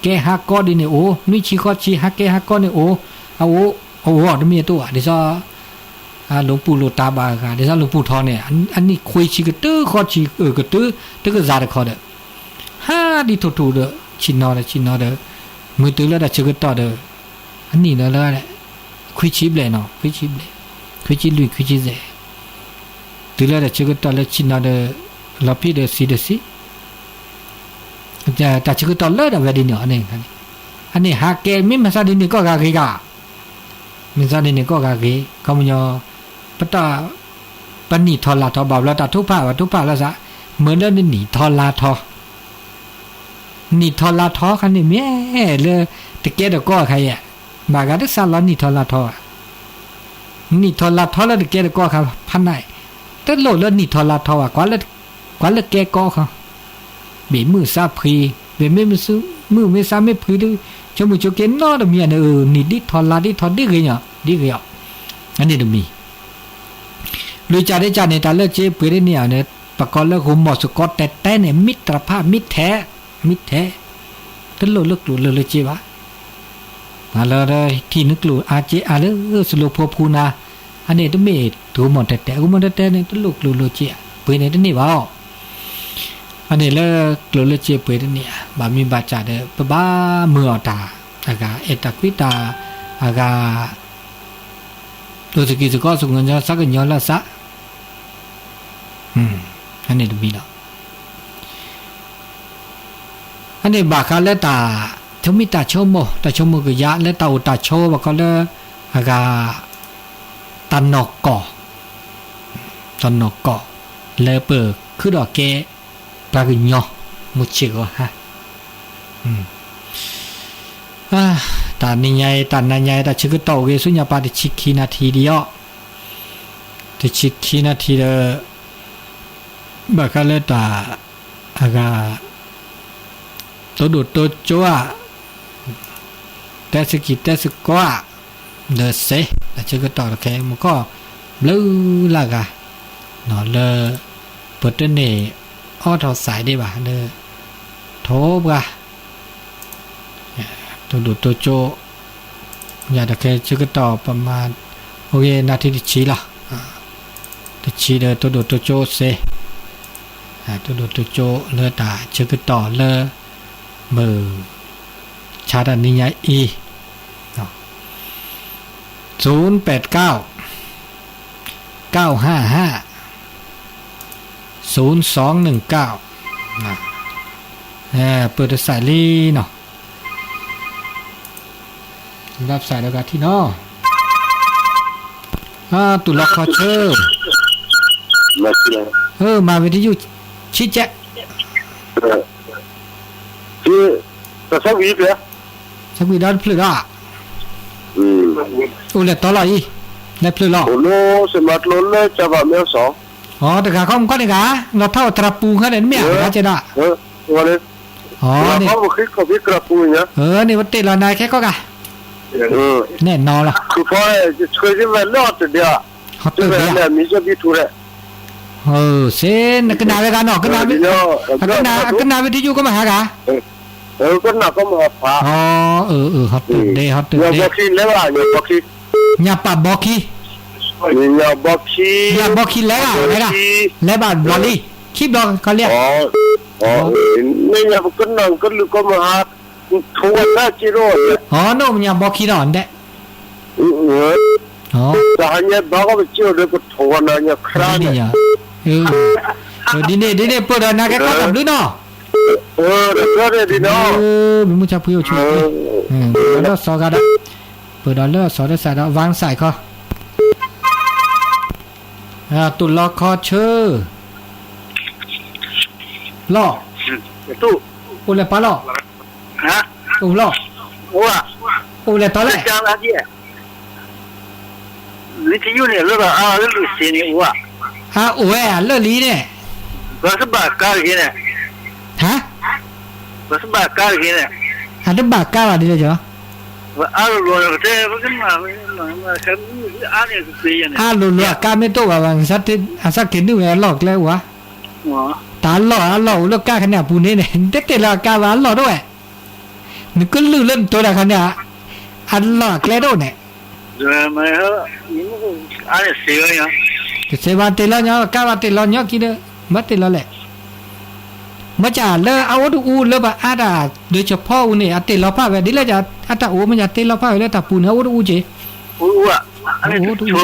ကဲဟးကီဒ်န့ၣ်အိၣ်, နွံဆံ ဃိးဆံ ဟးကဲဟးကီန့ၣ်အိၣ်, အအိၣ်, အအိၣ်တမ့ၢ်တအိၣ်ဘၣ်. ဒ်သိး လူၤပူၤလိာ်တၢ်ဘၣ်အဂၤ ဒ်သိးလူၤပူၤထီန့ၣ် အနံၣ်ခွံဆံကတၢၢ် ဃိးဆံကတၢၢ် တကစၢ်တခီဒီး ဟးဒ်ထူၣ်ထူၣ်ဒီး ဆ့ၣ်နီၤဒီးဆ့ၣ်နီၤဒီး မုၢ်တုၤလၢတၢ်ဆၢကတီၢ်ဒီး အနံၣ်ဒီးလၢ ခွံဆံဘျဲၣ်နီၤ ခွံဆံဘျဲၣ် ခွံဆံလွံၢ် ခွံဆံယဲၢ် တုၤလၢတၢ်ဆၢကတီၢ်လၢဆ့ၣ်နီၤဒီး လီၤဖံးဒီးစံးဒီးစံး တၢ်ဆၢကတီၢ်လၢဒၣ်ဝဲဒ်န့ၣ်အီၤန့ၣ် အန့ၣ်ဟးကဲ မ့ၢ်မၤသးဒ်န့ၣ်ကီၢ်ဂၤဂ့ၤဂၤ မ့ၢ်သးဒ်န့ၣ်ကီၢ်ဂၤဂ့ၤ ခီပညီ ပတၢ် ပနံၣ်ထီၣ်လါထီၣ်ဘၣ်ဘျီ တၢ်ထိၣ်ဖးဘၣ်ထိၣ်ဖးလီၤသး မ့ၢ်လၢနနံၣ်ထီၣ်လါထီၣ် နံၣ်ထီၣ်လါထီၣ်ခါန့ၣ်မ့ၢ်လၢ တကဲတကီၢ်အခါယဲၢ် ဘၣ်ဂၤတစးလီၤနံၣ်ထီၣ်လါထီၣ်ဘၣ် နံၣ်ထီၣ်လါထီၣ်လၢတကဲတကီၢ်အခါဖးနး တလိၣ်လၢနံၣ်ထီၣ်လါထီၣ်ဘၣ် ကွၢ်လၢကဲကီၢ်ခီ ဘ့ၣ်မုၢ်စါဖှံ ဘ့ၣ်မ့ၢ်မုၢ်မ့ၢ်စါမ့ၢ်ဖှံဒီး ဆိကမိၣ်ဆိက့ၤနီတမံၤန့ၣ် နံၣ်ဒ်ထီၣ်လါဒ်ထီၣ်ဒ်ဂ့ၤညီ ဒ်ဂ့ၤအီၤ အန့ၣ်တမံၤ လွံၢ်ကၢ်ဒ်ကၢ်န့ၣ် တၢ်လၢစ့ပှ့ၤဒ်န့ၣ်အီၤန့ၣ် ပကိးလၢဂိၤမီၢ်စကီတဲတဲန့ၣ် မံတြၢ်ဖး မံထဲး မံထဲး တလိၣ်လၢကျိၣ်လၢလၢစ့ဘၣ် ပှၤလၢထံၣ်နကျိၣ်အါစ့အါလၢ စလိၤဖိဖူနၤ အန့ၣ်တမ့ၢ်ဂိၤမီၢ်တဲတဲ ဂိၤမီၢ်တဲတဲန့ၣ် တလိၣ်ကျိၣ်လိၣ်စ့ ပှ့ၤန့ၣ်တန့ၢ်ဘၣ်အီၤ အန့ၣ်လၢကျိၣ်လၢစ့ပှ့ၤတန့ၢ်ဧါ ဘၣ်မံဘၣ်စးဒီး ပဘၣ်မုာ်အီၤတၢ် အဂၤ အဲၣ်တၢ်ကွံတၢ် အဂၤ ဒိးသကံၢ်သကီသကညီၤသးကညီၤလၢသး အန့ၣ်တမံၤလီၤ. အန့ၣ်ဘၣ်ဃးလၢတၢ် ဆိမိၣ်တၢ်ဆိကမိၣ် တၢ်ဆိကမိၣ်ကယၤလၢတၢ်အိၣ်တၢ်ဆိးဘၣ်ဃးလၢ အဂၤ တၢ်နီၢ်ကီၢ် တၢ်နီၢ်ကီၢ် လၢပခုဒီးကဲ ပှၤကညီ မုၢ်ဆ့ၣ်ဂီၤဟါ တၢ်နံၤညါအံၤ တၢ်နၤညါအံၤ တၢ်ဆၢကတီၢ်အိၣ်ဂ့ၤဆူညါပၤတဆံခံနၣ်ထံဒံးအီၤ, တဆံခံနၣ်ထံဒီး ဘၣ်ဃးလၢတၢ် အဂၤ တိၢ်ဒိၣ်တိၢ်ကၠိဧါ, တဲသကံၢ်တဲသကီဧါ, ဒီးစ့ တၢ်ဆၢကတီၢ်တခဲ မုၢ်ကီၢ်ဘျုးလၢဂၤ လၢ ပတန့ၢ်အီထီၣ်သးဒံးဘၣ် လၢ ထိပှၤ တိၢ်ဒိၣ်တိၢ်ကၠိ ယၤတခဲဆၢကတီၢ်ပမၤ အိၣ်ဂ့ၤနၣ်ထံတဆံလီၤ. တဆံဒီးတိၢ်ဒိၣ်တိၢ်ကၠိစ့ တိၢ်ဒိၣ်တိၢ်ကၠိလၢတၢ်ဆၢကတီၢ်လၢ မုၢ် ဆါတၢ်နံၤညါအံၤ ศูนย์แปดเก้า เก้าห้าห้า ศูนย์สองหนึ่งเก้า ပၢၢ်တစဲးလံနီၤ လၢပစဲးဒီးဂၤထံနီၤ တူၢ်လီၤခီဆၢ မၤဝံၤတယုၢ် ဆံကဲး တၢ်ဆၢဝံၤဖျၢၣ် ဆၢဝံၤဒီးတဖျၢၣ်ဒီး အိၣ်လဲၤတီလီၤအံၤ လဲၤဖျၢၣ်လီၤ အိၣ်လၢစမၤကျိလၢကဘၣ်မဲစီ အတဂၤခီမုၢ်ခီန့ၣ်ဂၤ လီၤထီၣ်အိၣ်တြၢ်ပူၤခီန့ၣ် တမ့ၢ်အတဂၤကဲဒီး န့ၣ် ပတ့ၢ်လီၤနၤခဲကီၢ်ဂၤ နဲၣ်နီၤလီၤ ဟီတဒ့ စ့ နကနၣ်ဝဲဂၤနီၤ ကနၣ်ဝဲတယုၢ်ကမၣ်ဟါဂၤ ဟီတဒ့ ဟီတဒ့ ညၣ်ပၣ်ဘီခံ ညၣ်ဘီခံ ညၣ်ဘီခံလဲၤဂၤ လဲၤဘၣ်ဘျီလံ ခံဘျီကီလံ မ့ၢ်ညၣ်ပကနၣ်ကလုၢ်ကီမဟါ ထိဝဲတၢ်စ့ရိ အနီၢ်ညၣ်ဘီခံနီၤ ဒဲး တဟါညါဘၣ်ကီပစ့အိၣ်ဒီးပထိဝဲနၤညါခရါန့ၣ် ဒ်န့ၣ် ဒ်န့ၣ် ပၢၢ်ဒီးနၤကဲကီၢ်တၢ်ဘျုးနီၤ အၢ ဒီးဒီးဒ်ဒီး မ့ၢ်မုၢ်ဆါဖှံအိၣ်ဆိးသ့, ပဒီးလၢအစီၤဂၤဒီး, ပဒီးလၢအစီၤတစးဒီး ဝါစဲးခီ, တိၢ်လီခီဆၢ, လီၤ, အိၣ်လဲၤပာ်လီၤ, အိၣ်လီၤ, အိၣ်လဲၤတီလဲၣ် လၢတၢ်လၢယဲၢ် လၢထယုၢ်န့ၣ် လၢဘၣ်အါလၢလူၤစ့န့ၣ်အိၣ်ဧါ, အအိၣ်ဝဲလၢလံန့ၣ်, ဘၣ်တဘၣ်ကါတဂ့ၤန့ၣ်, ဟါ, ဘၣ်တဘၣ်ကါတဂ့ၤန့ၣ်, အတဘၣ်ကါဘၣ်ဒ်လဲၣ်ကီ, ဘၣ်အါလိၤလိၤန့ၣ် ပတဲပကနၣ်, အါန့ၣ်ကပ့ၤယဲန့ၣ်, အါလိၤလိၤအကါမ့ၢ်တအိၣ်ဘၣ်ဘၣ် အစးက့ၤနုာ်ဝဲအလီၢ်ကျဲအိၣ်ဧါ, တၢ်လီၢ်အလီၢ်အိၣ်လၢကါခါန့ၣ်အပူၤန့ၣ်န့ၣ် နတတဲလၢအကါဘၣ်အလီၢ်တဝဲ နကလုၢ်လၢနတိၤတၢ်ခါန့ၣ်, အလီၢ်အကျဲတအိၣ်န့ၣ်, တစဲးဘၣ်တ့ၢ်လီၤညီ ကါဘၣ်တ့ၢ်လီၤညီခံဒီး, ဘၣ်တ့ၢ်လီၤလဲၣ်, မ့ၢ်ကလၢအအိၣ်တအူလၢပအါတၢ်ဒုးဆဖီအူန့ၣ် အတ့ၢ်လီၤဖးဝဲ ဒ်လဲၣ်အတၢ်အိၣ်မ့ၢ်ယတ့ၢ်လီၤဖးဝဲလၢတၢ်ပူၤန့ၣ် အအိၣ်တအူက့ၤ, အအိၣ်တအူ,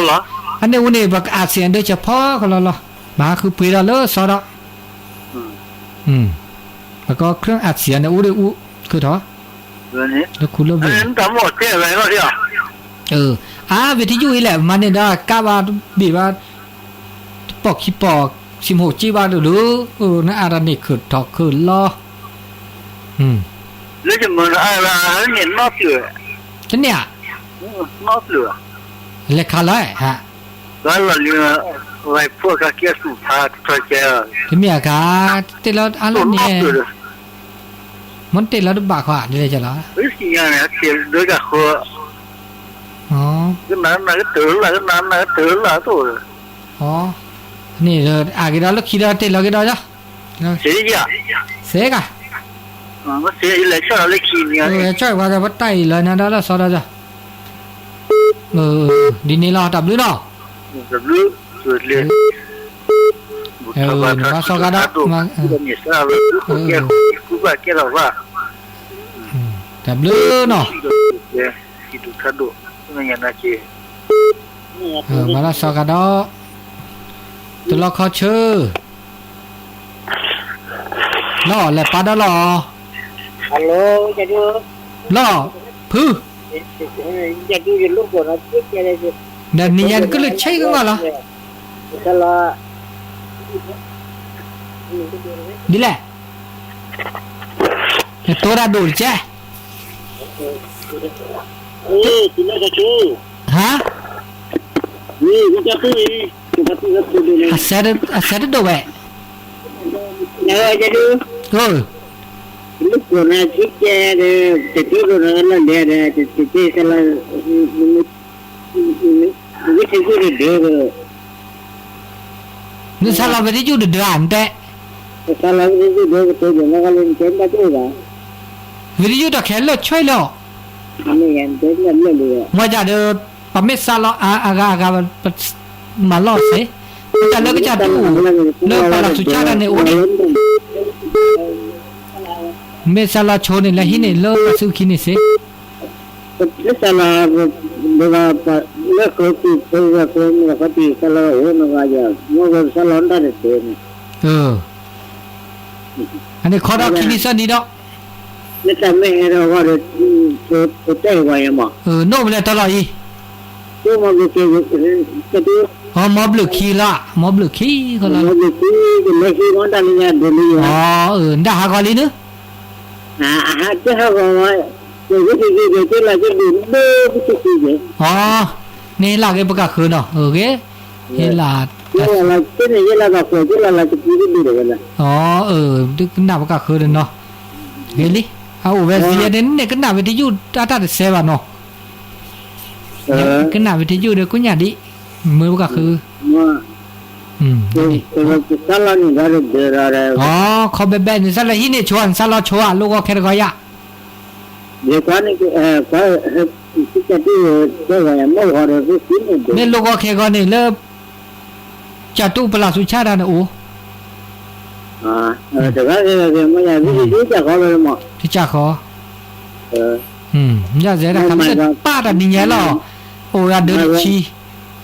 အန့ၣ်အိၣ်န့ၣ် ပကအာဆီယံဒုးဆဖီကလီလီၤ, ဘၣ်ဟးဃုပှ့ၤဒီးလၢစီဒီး ပကီ เครื่องอัดเสียง န့ၣ် အိၣ်ဒံးအိၣ်, ခုၣ်ထီၣ်, လၢခူလၢဝ့ၢ်, အါ ဝ့ၢ်ထံယုၢ်အံၤလဲၣ် မၤန့ၢ်ဒီး ကါဘၣ်တဘ့ၣ်ဘၣ်, တပိာ်ခံပိာ်, စံးမိၣ်က့ဘၣ်ဒိၣ်ဒိၣ်, နအါတၢ်န့ၣ်ခုၣ်ထီၣ်ခုၣ်လီၤ, လၢယမၤန့ၣ် တန့ၢ်ဧါ, လဲၤခးလီၤ, ဘၣ်လီၤလံ, ဝဲဖိကကဲသူၣ်ဖးတထီကဲ, တမ့ၢ်အခါ, တ့ၢ်လီၤအါလၢန့ၣ်, မ့ၢ်တ့ၢ်လီၤတဘၣ်ခီ ဒ်လဲၣ်ကလီၤ, ဒကဃိ, ကနၤနၤကတၢၢ်လၢ် ကနၤနၤကတၢၢ်လၢ်သိး, န့ၣ်အဂ့ၤဒီးလၢခံဒီးတ့ၢ်လီၤက့ၤဒီး, စ့ကၤ, လဲၤဆီၣ်လၢခံန့ၣ်, ဆီၣ်ပှၤဒီးပတၢ်အံၤလီၤနၤဒီးလၢစီဒီး, ဒ်န့ၣ်လီၤ တၢ်ဘျုးနီၤ, နဘၣ်စီကၤဒီး, တၢ်ဘျုးနီၤ, ဘၣ်လီၤစီကၤဒီး, တလီခီဆၢ, လီၤလဲၤပာ်ဒီးလီၤ, လီၤ, ဖု, ဒီးနံၤညါနကလုၢ်ဆဲးကဂီၢ်လီၤ, ဒ်လဲၣ်, နတိၤတၢ်ဒိၣ်တကဲ, ဟါ, အစဲတဒိၣ်ဝဲ, လၢကိးနၤဆံကဲဒီး တတဲကိးနၤလၢလဲၤဒီး တတဲဆလီၤ, ဝ့ၢ်ထံယုၢ်တဒၢဒီး, နဆလီၤဝ့ၢ်ထံယုၢ်တဒၢဧါ နတဲ, ဆလီၤဝ့ၢ်ထံယုၢ်ဒၢကတဲယၤလီၤ ကလၢနတဲဘၣ်တအိၣ်ဘၣ်, ဝ့ၢ်ထံယုၢ်တၢ်ခဲလၢာ်ဆွဲလီၤ, မ့ၢ်ယၤနတဲလၢလၢလီၤ, မ့ၢ်ယၤဒီး ပမ့ၢ်ဆလီၤအါအါဂၤအါဂၤ မၤလီၢ်စ့ၢ်, တၢ်လၢကစၢ်ဒူၣ်အိၣ် လၢပှၤလၢ်ဆူးဆါတၢ်န့ၣ်အိၣ်ဒံး, မ့ၢ်ဆလီၤဆိန့ၣ် လၢဟံးန့ၢ်လၢပှၤစုခံန့ၣ်စ့ၢ်, လၢဆလီၤ, လၢဃိတံၢ် လၢဃိမ့ၢ်လၢဃိတံၢ် ဆလီၤအိၣ်နဂၤယၤ မ့ၢ်ဝဲဆလီၤတၢ်တစဲးန့ၣ် အန့ၣ်ခီဒီးခံနံၤသၢနံၤဒီး, လၢတၢ်မ့ၢ်ဟဲဒီးအဂီၢ်ဒီး, ပတဲဝဲယမး, နိၣ်မလဲၣ်တလီၤအံၤ, မ့ၢ်ဘျုးခံ, အမ့ၢ်ဘျုးခံလီၤ, မ့ၢ်ဘျုးခံ, မ့ၢ်ဘျုးခံ, လၢဟံးမ့ၢ်တၢ်လၢညါဒိးလံယၤ, နတၢ်ဟးဂီၤလံနုၤ, အဟးတဟးဂီၤဝဲ, ယက့ၤက့ၤက့ၤက့ၤလီၤက့ၤဒိၣ်ဒိၣ်ပစုခံက့ၤ, န့ၣ်လၢက့ၤပကဃုာ်နီၤ, က့ၤ, ဟ့လၢ, က့ၤလီၤလီၤက့ၤန့ၣ် ယလီၤဘၣ်ကွဲးက့ၤလီၤလီၤတပူၤတဒိၣ်ဒီးဝဲလီၤ, အၢ, ဒုးကနၣ်ပကဃုာ်ဒီးနီၤ, ဂ့ၤလံ, အအိၣ်ဝဲစံးယဲန့ၣ် နကနၣ်ဝ့ၢ်တယုၢ်အတၢ်တစဲးဘၣ်နီၤ, ကနၣ်ဝ့ၢ်တယုၢ်ဒီးကိညၣ်ဒံး, မ့ၢ်ပကဃုာ်, ခီဘဲဘဲန့ၣ် နစးလီၤဟံးန့ၢ်ဆိ နစးလီၤဆိဧါ လိၣ်ဂီၤခဲတဂီၤယၤ, မ့ၢ်လိၣ်ဂီၤခဲဂီၤန့ၣ်လၢ ကၢ်တူၢ်ပလၢ်ဆူးဆါတၢ်န့ၣ်အိၣ်, တကးဃီ, ယစဲးတခါ ပာ်တၢ်နံၤညါလီၤ, အိၣ်ဂၤဒၢးတဆ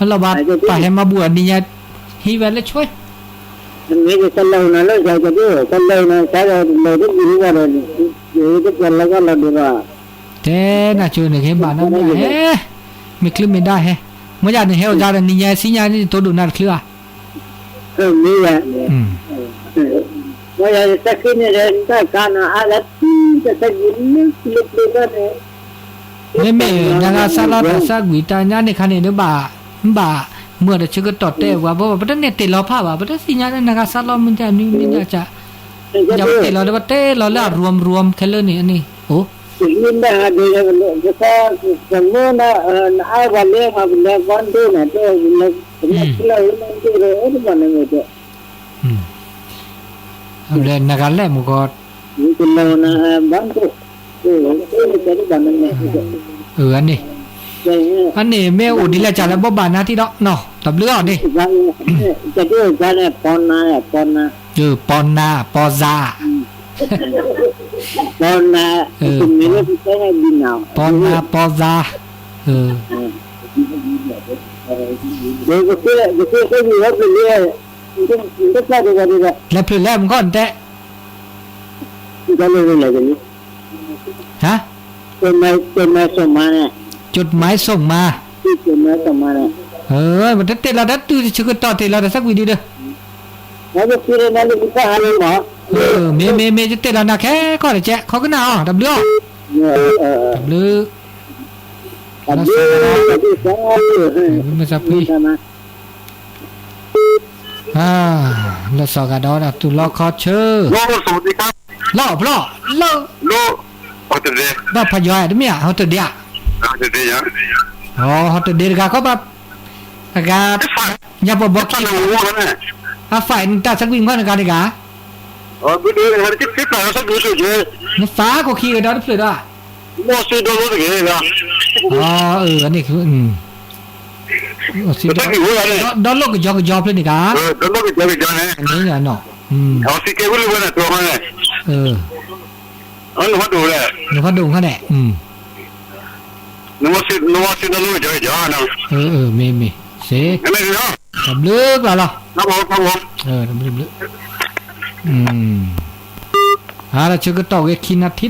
ံ, လီၤဘၣ်ပာ်ဟဲမၤဘူၣ်အနံၤညါ, ဟံးဝဲလၢဆွဲ, မ့ၢ်ကစၢ်လၢနၤလၢယၤကဒိၣ် ကစၢ်လၢနၤ ကစၢ်လၢတဘျုးဘၣ်ဒီး ယတပျၢ်လီၤကီၢ်လီၤဒံးဘၣ်. တဲနၤကၠိန့ၣ် ကဟဲဘၣ်နၤမ့ၢ်ဟဲ မ့ၢ်ချုးမ့ၢ်ဒၣ်ဟဲ, မ့ၢ်ယၤန့ၣ်ဟဲအိၣ်ကါဒီး နံၤညါဆံညါန့ၣ် တိဒိၣ်နၤတချုးဧါ. မ့ၢ်ယၤ, မ့ၢ်ယၤတၢ်ခံန့ၣ်ဒီး တၢ်ကါနၤအါလၢ တၢ်သၢကံၤလၢပျၢၤဘၣ်န့ၣ် မ့မ့ၢ်နဂၤစၢ်လီၤတၢ်သၢကွံာ်တၢ်ညါန့ၣ်ခါန့ၣ် ဒ်ဘၣ်, ဘၣ်မုာ်ဒီးဆၢကတီၢ်တဲပှၤဘၣ် ပတန့ၢ်တ့ၢ်လီၤဖးဘၣ် ပတသ့ၣ်ညါလၢနဂၤစၢ်လီၤမ့ၢ်တၢ်နွံမ့ၢ်ဒၣ်ကၢ်, ယတ့ၢ်လီၤဒီးပတဲလီၤလၢအရူမ်ရူမ်ခဲလၢာ်န့ၣ် အန့ၣ်, အိၣ်, မ့ၢ်ဒၣ်ဟးဒ်လဲၣ် ပမ့ၢ်ဒၣ် နအါပှၤလၢမၤပလဲၤဘၣ်ဒိၣ်န့ၣ် တဲပလဲၤ ပလဲၤချံလီၤဝဲန့ၣ်ဒိၣ်ဒီး အဲၣ်တဘၣ်န့ၣ်မ့ၢ်တဲ အဘျဲနဂၤလဲၣ်မူကီ, အန့ၣ်, အန့ၣ်မ့ၢ်အိၣ်ဒ်လဲၣ်ကၢ်လၢဘီဘၣ်နၤထံဒီးနီၤ တဘျုးအီၤန့ၣ်, ပီနၤ, ပီနၤ, ပီနၤ, ပီနၤ, ပီနၤ, ပီနၤ, ပီနၤ, ပီနၤ, လဲၤဖျၢၣ်လဲၣ်မူကီၢ်နတဲ, ဟါ, ကၠိမါဆိၣ်မါ, ပတတဲလီၤတၢ်တုၤဆၢကတီၢ်တဲလီၤတၢ်သၢကွံာ်ဒုဒီး, မ့ၢ်မ့ၢ်မ့ၢ် ယတဲလီၤနၤခဲကီၢ်တကဲး ခီကနၣ်အီၤ တဘျုးအီၤ, တဘျုး, မ့ၢ်သးဖှံ, လၢစီၤဂၤဒီးသူၣ်လီခီဆၢ, လီၤဖျီၣ်, လၢ, ဘၣ်ဖးယွၤတမ့ၢ်ဧါ ဟီတဒ့ဧါ, ဟီတဒ့တဂၤခီဘၣ်, အဂၤ, ညါပှၤဘီခံ, အဖးအံၤနတၢ်သၢကွံာ်မီၢ်နဂၤတဂၤ, နသးကိးခံကဒီးတဖျၢၣ်ဒီး, ဒီလိၣ်ကယီကယီဖျၢၣ်န့ၣ်ဂၤ, နဖးဒိၣ်ခီန့ၣ်, မ့ၢ်မ့ၢ်, စ့, တဘျုးကျါလီၤ, တဘျုးဘျုး, အါ တၢ်ဆၢကတီၢ်ဝဲခံနၣ်ထံဒီး,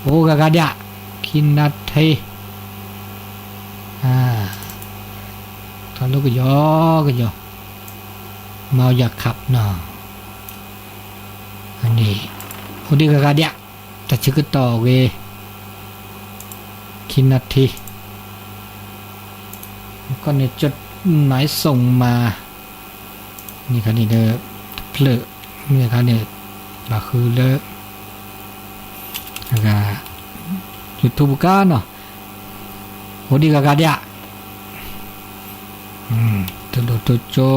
အိၣ်ဂၤဂၤဒၣ်, ခံနၣ်ထံ, ထီၣ်လိၣ်ကယီကယီ, မၤယၤခးနီၤ, န့ၣ်, အိၣ်ဒံးဂၤဂၤဒၣ်, တၢ်ဆၢကတီၢ်ဝဲ, ခံနၣ်ထံ, ကီၢ်န့ၣ် ကၠိမါဆိၣ်မါ, န့ၣ်ခါန့ၣ်ဒီး, တဖျၢၣ်, န့ၣ်ခါန့ၣ်, ဘၣ်ဃုလၢ, အဂၤ, YouTube ကါနီၤ, အိၣ်ဒံးဂၤဂၤဒၣ်, တဒိၣ်တကၠိ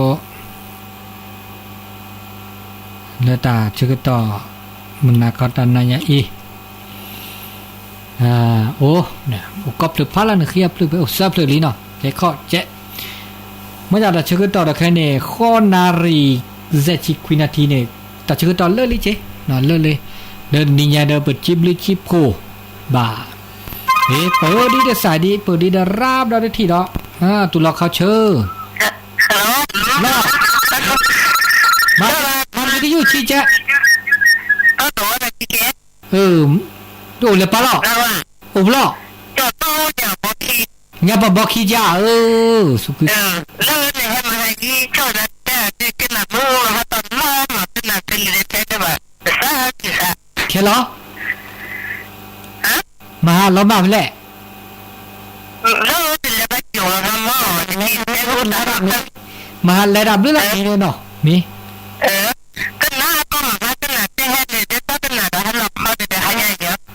လၢတၢ်ဆၢကတီၢ်, မုၢ်နၤခီတၢ်နၤညါအံၤ, အိၣ်, အိၣ်ကီၢ်ဖျၢၣ်ဖးလၢနဃံအဖျၢၣ်ဖဲအိၣ်သၢဖျၢၣ်လံနီၤ ကဲခီၣ်ကဲ, မ့ၢ်ဒၣ်တၢ်ဆၢကတီၢ်ဒီးခဲန့ၣ် ဃိးနၣ်ရံၣ်, စဲးဆံခွံနၣ်ထံန့ၣ်, တၢ်ဆၢကတီၢ်လၢလံက့, လၢလံ, လၢနံၤညါဒီးပစံးဘျုးစံးဖှိၣ်, ဘၣ်, ပၢဒ်တစးဒံး ပၢဒ်ဒီးရၣ်ဘျီတထံၣ်ဒီး, တူၢ်လီၤခီဆၢ လီၤ, မၤ, မၤကယူၢ်ဆံကဲ, တအိၣ်လၢပၢ်လီၤ, အိၣ်ဖျီၣ်, ညါပှၤဘီခံကါ, အၢ, ခဲလီၤ, မၤဟးလီၤမၢ်ဖဲလဲၣ်, မၤဟးလဲၤတၢ်ဘျုးလၢန့ၣ်နီၤ, မ့ၢ်,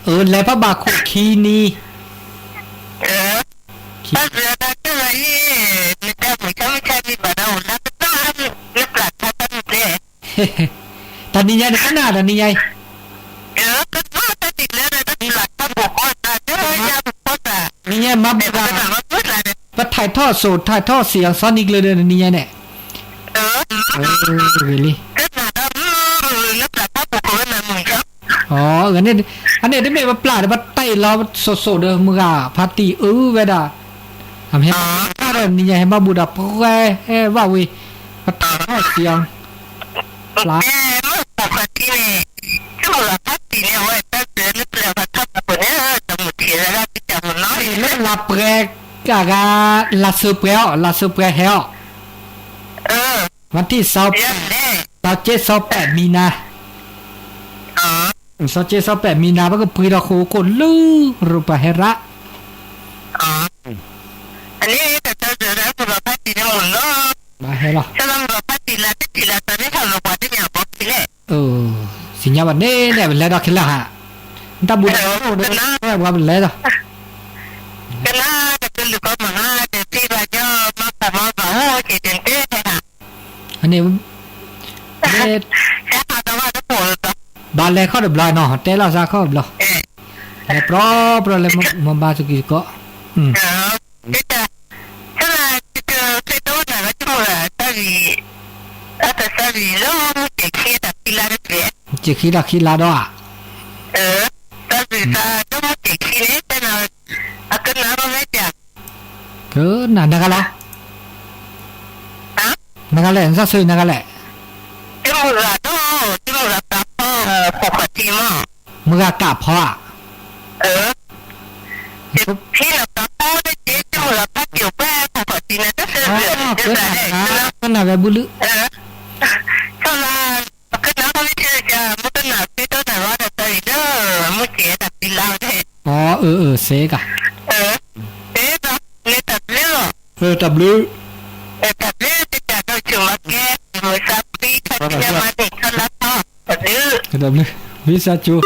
အၢ လဲၤဖးဘၣ်ခိၣ်ခံနံၤ, ခံ, တၢ်နံၤညါန့ၣ် ကနၣ်တၢ်နံၤညါအံၤ, နံၤညါမၤဘူၣ်တၢ်, ပထံၣ်ထီၣ်စိၤ ထံၣ်ထီၣ်စံးအီၤ စီၤနံၤကျၢၤဒီးနံၤညါန့ၣ်, ဂ့ၤလံ, အန့ၣ်တမ့ၢ်ပပျၢ်ဒီး ပတ့ၢ်လီၤစိၤစိၤဒီး မုၢ်ဂၤဖါတံၢ်အုဝဲဒၣ်, အမ့ၢ်ဟဲဘၣ်ဒီးနံၤညါ ဟဲဘၣ်ဘူၣ်ဒီးပှဲၤဟဲဘၣ်ဝံၤ, ပထံၣ်ထီၣ်စံးအီၤ ဖျါ မ့ၢ်ဖိခွါထံန့ၣ် ဆိကမိၣ်လီၤဖးတံၢ်န့ၣ် အဝဲတၢ်စၢၤလၢပျၢၤပှၤထီၣ်ပှၤဖိန့ၣ် တမုာ်ထံးဝဲဒၣ်တၢ်မုာ်နီၤ လၢလါပှဲၤ အဂၤ လါစၢၤပှဲၤအီၤ လါစၢၤပှဲၤဟဲအီၤ ဝါထံၣ် စီၤက့စီၤပဲာ်မံနါ စီၤက့စီၤပဲာ်မံနါ ပကပှ့ၤဒီးဃိာ်ကိၣ်လၢ ရပှၤဟဲရၣ် အန့ၣ်တၢ်စၢၤလၢပျၢၤဖးတံၢ်န့ၣ်မုာ်လီၤ ဘၣ်ဟဲလီၤ ဆၢလၢပျၢၤဖးတံၢ်လၢတထံၣ်လၢတၢ်မ့ၢ်ထီၣ်လီၤပှၤတညၢ်ဘီခံလဲၣ် စံၣ်ညါဘၣ်န့ၣ်န့ၣ် ပလဲၤဒီးခဲလၢာ်ဟး တၢ်ဘူးဒီး ပလဲၤဒီး ကနၣ်တၢ်ကလုၢ်ကီမၤဟါ တသံဘၣ်ကီ မၤဖးမၤဘၣ်ဟိက့ၤတတဲဟဲဟး အန့ၣ် ဟဲဟးဒီးဘၣ်တပိာ်လီၤ ဘၣ်လဲၤခီၣ်တဘျီနီၤ တဲလီၤစၢ်ခီၣ်တဘျီ လဲၤပြီပြီလၢမၤဘါသကံၢ်သကိး တၢ် ဆၢလၢ ကကသ့ၣ်နီၣ်ဝဲနၤလၢကမိၣ်လၢတၢ်ဂ့ၢ် အတၢ်သၢဂ့ၢ်လၢမုၢ်က့ၤခံတၢ်ခံလါတက့ၢ် မုၢ်က့ၤခံတၢ်ခံလါဒီးဧါ တၢ်ဂ့ၢ်သးလၢမုၢ်က့ၤခံန့ၣ် တဲနၤ အကနၣ်ဘၣ်ဝဲဒၣ် ကနၣ်နဂၤလီၤ နဂၤလဲၣ် နတၢ်ဆိၣ်အံၤနဂၤလဲၣ် တမုၢ်ဂၤဒီး တမုၢ်ဂၤကးဖီ ဖိခွါထံမး မုၢ်ဂၤကးဖီဧါ ဖံလီၤကးဖီတက့ၢ် တမုၢ်ဂၤဖးက့ၤအိၣ်ပှဲၤဖိခွါထံန့ၣ် တၢ်ဆိၣ်ဂ့ၤ ကနၣ်ဝဲဘူလု ဆိလါ ကနၣ်ဘၣ်ဝဲထံက မုၢ်ကနၣ်သ့တီတၢ်ဂီၤဒီးတၢ်အံၤလၢ မုၢ်ကဲတၢ်သံလါဝဲ အၢ အၢ စ့ကၤ သ့ဒီး မ့ၢ်တၢ်ဘျုးလီၤ တၢ်ဘျုး တၢ်ဘျုးတကးဒီးဆိၣ်မၤကဲ မုၢ်ဆါဖှံထီၣ်ကညါမၤန့ၢ်ထီၣ်လါထီၣ် တၢ်ဘျုး တၢ်ဘျုး ဝံသးစူၤ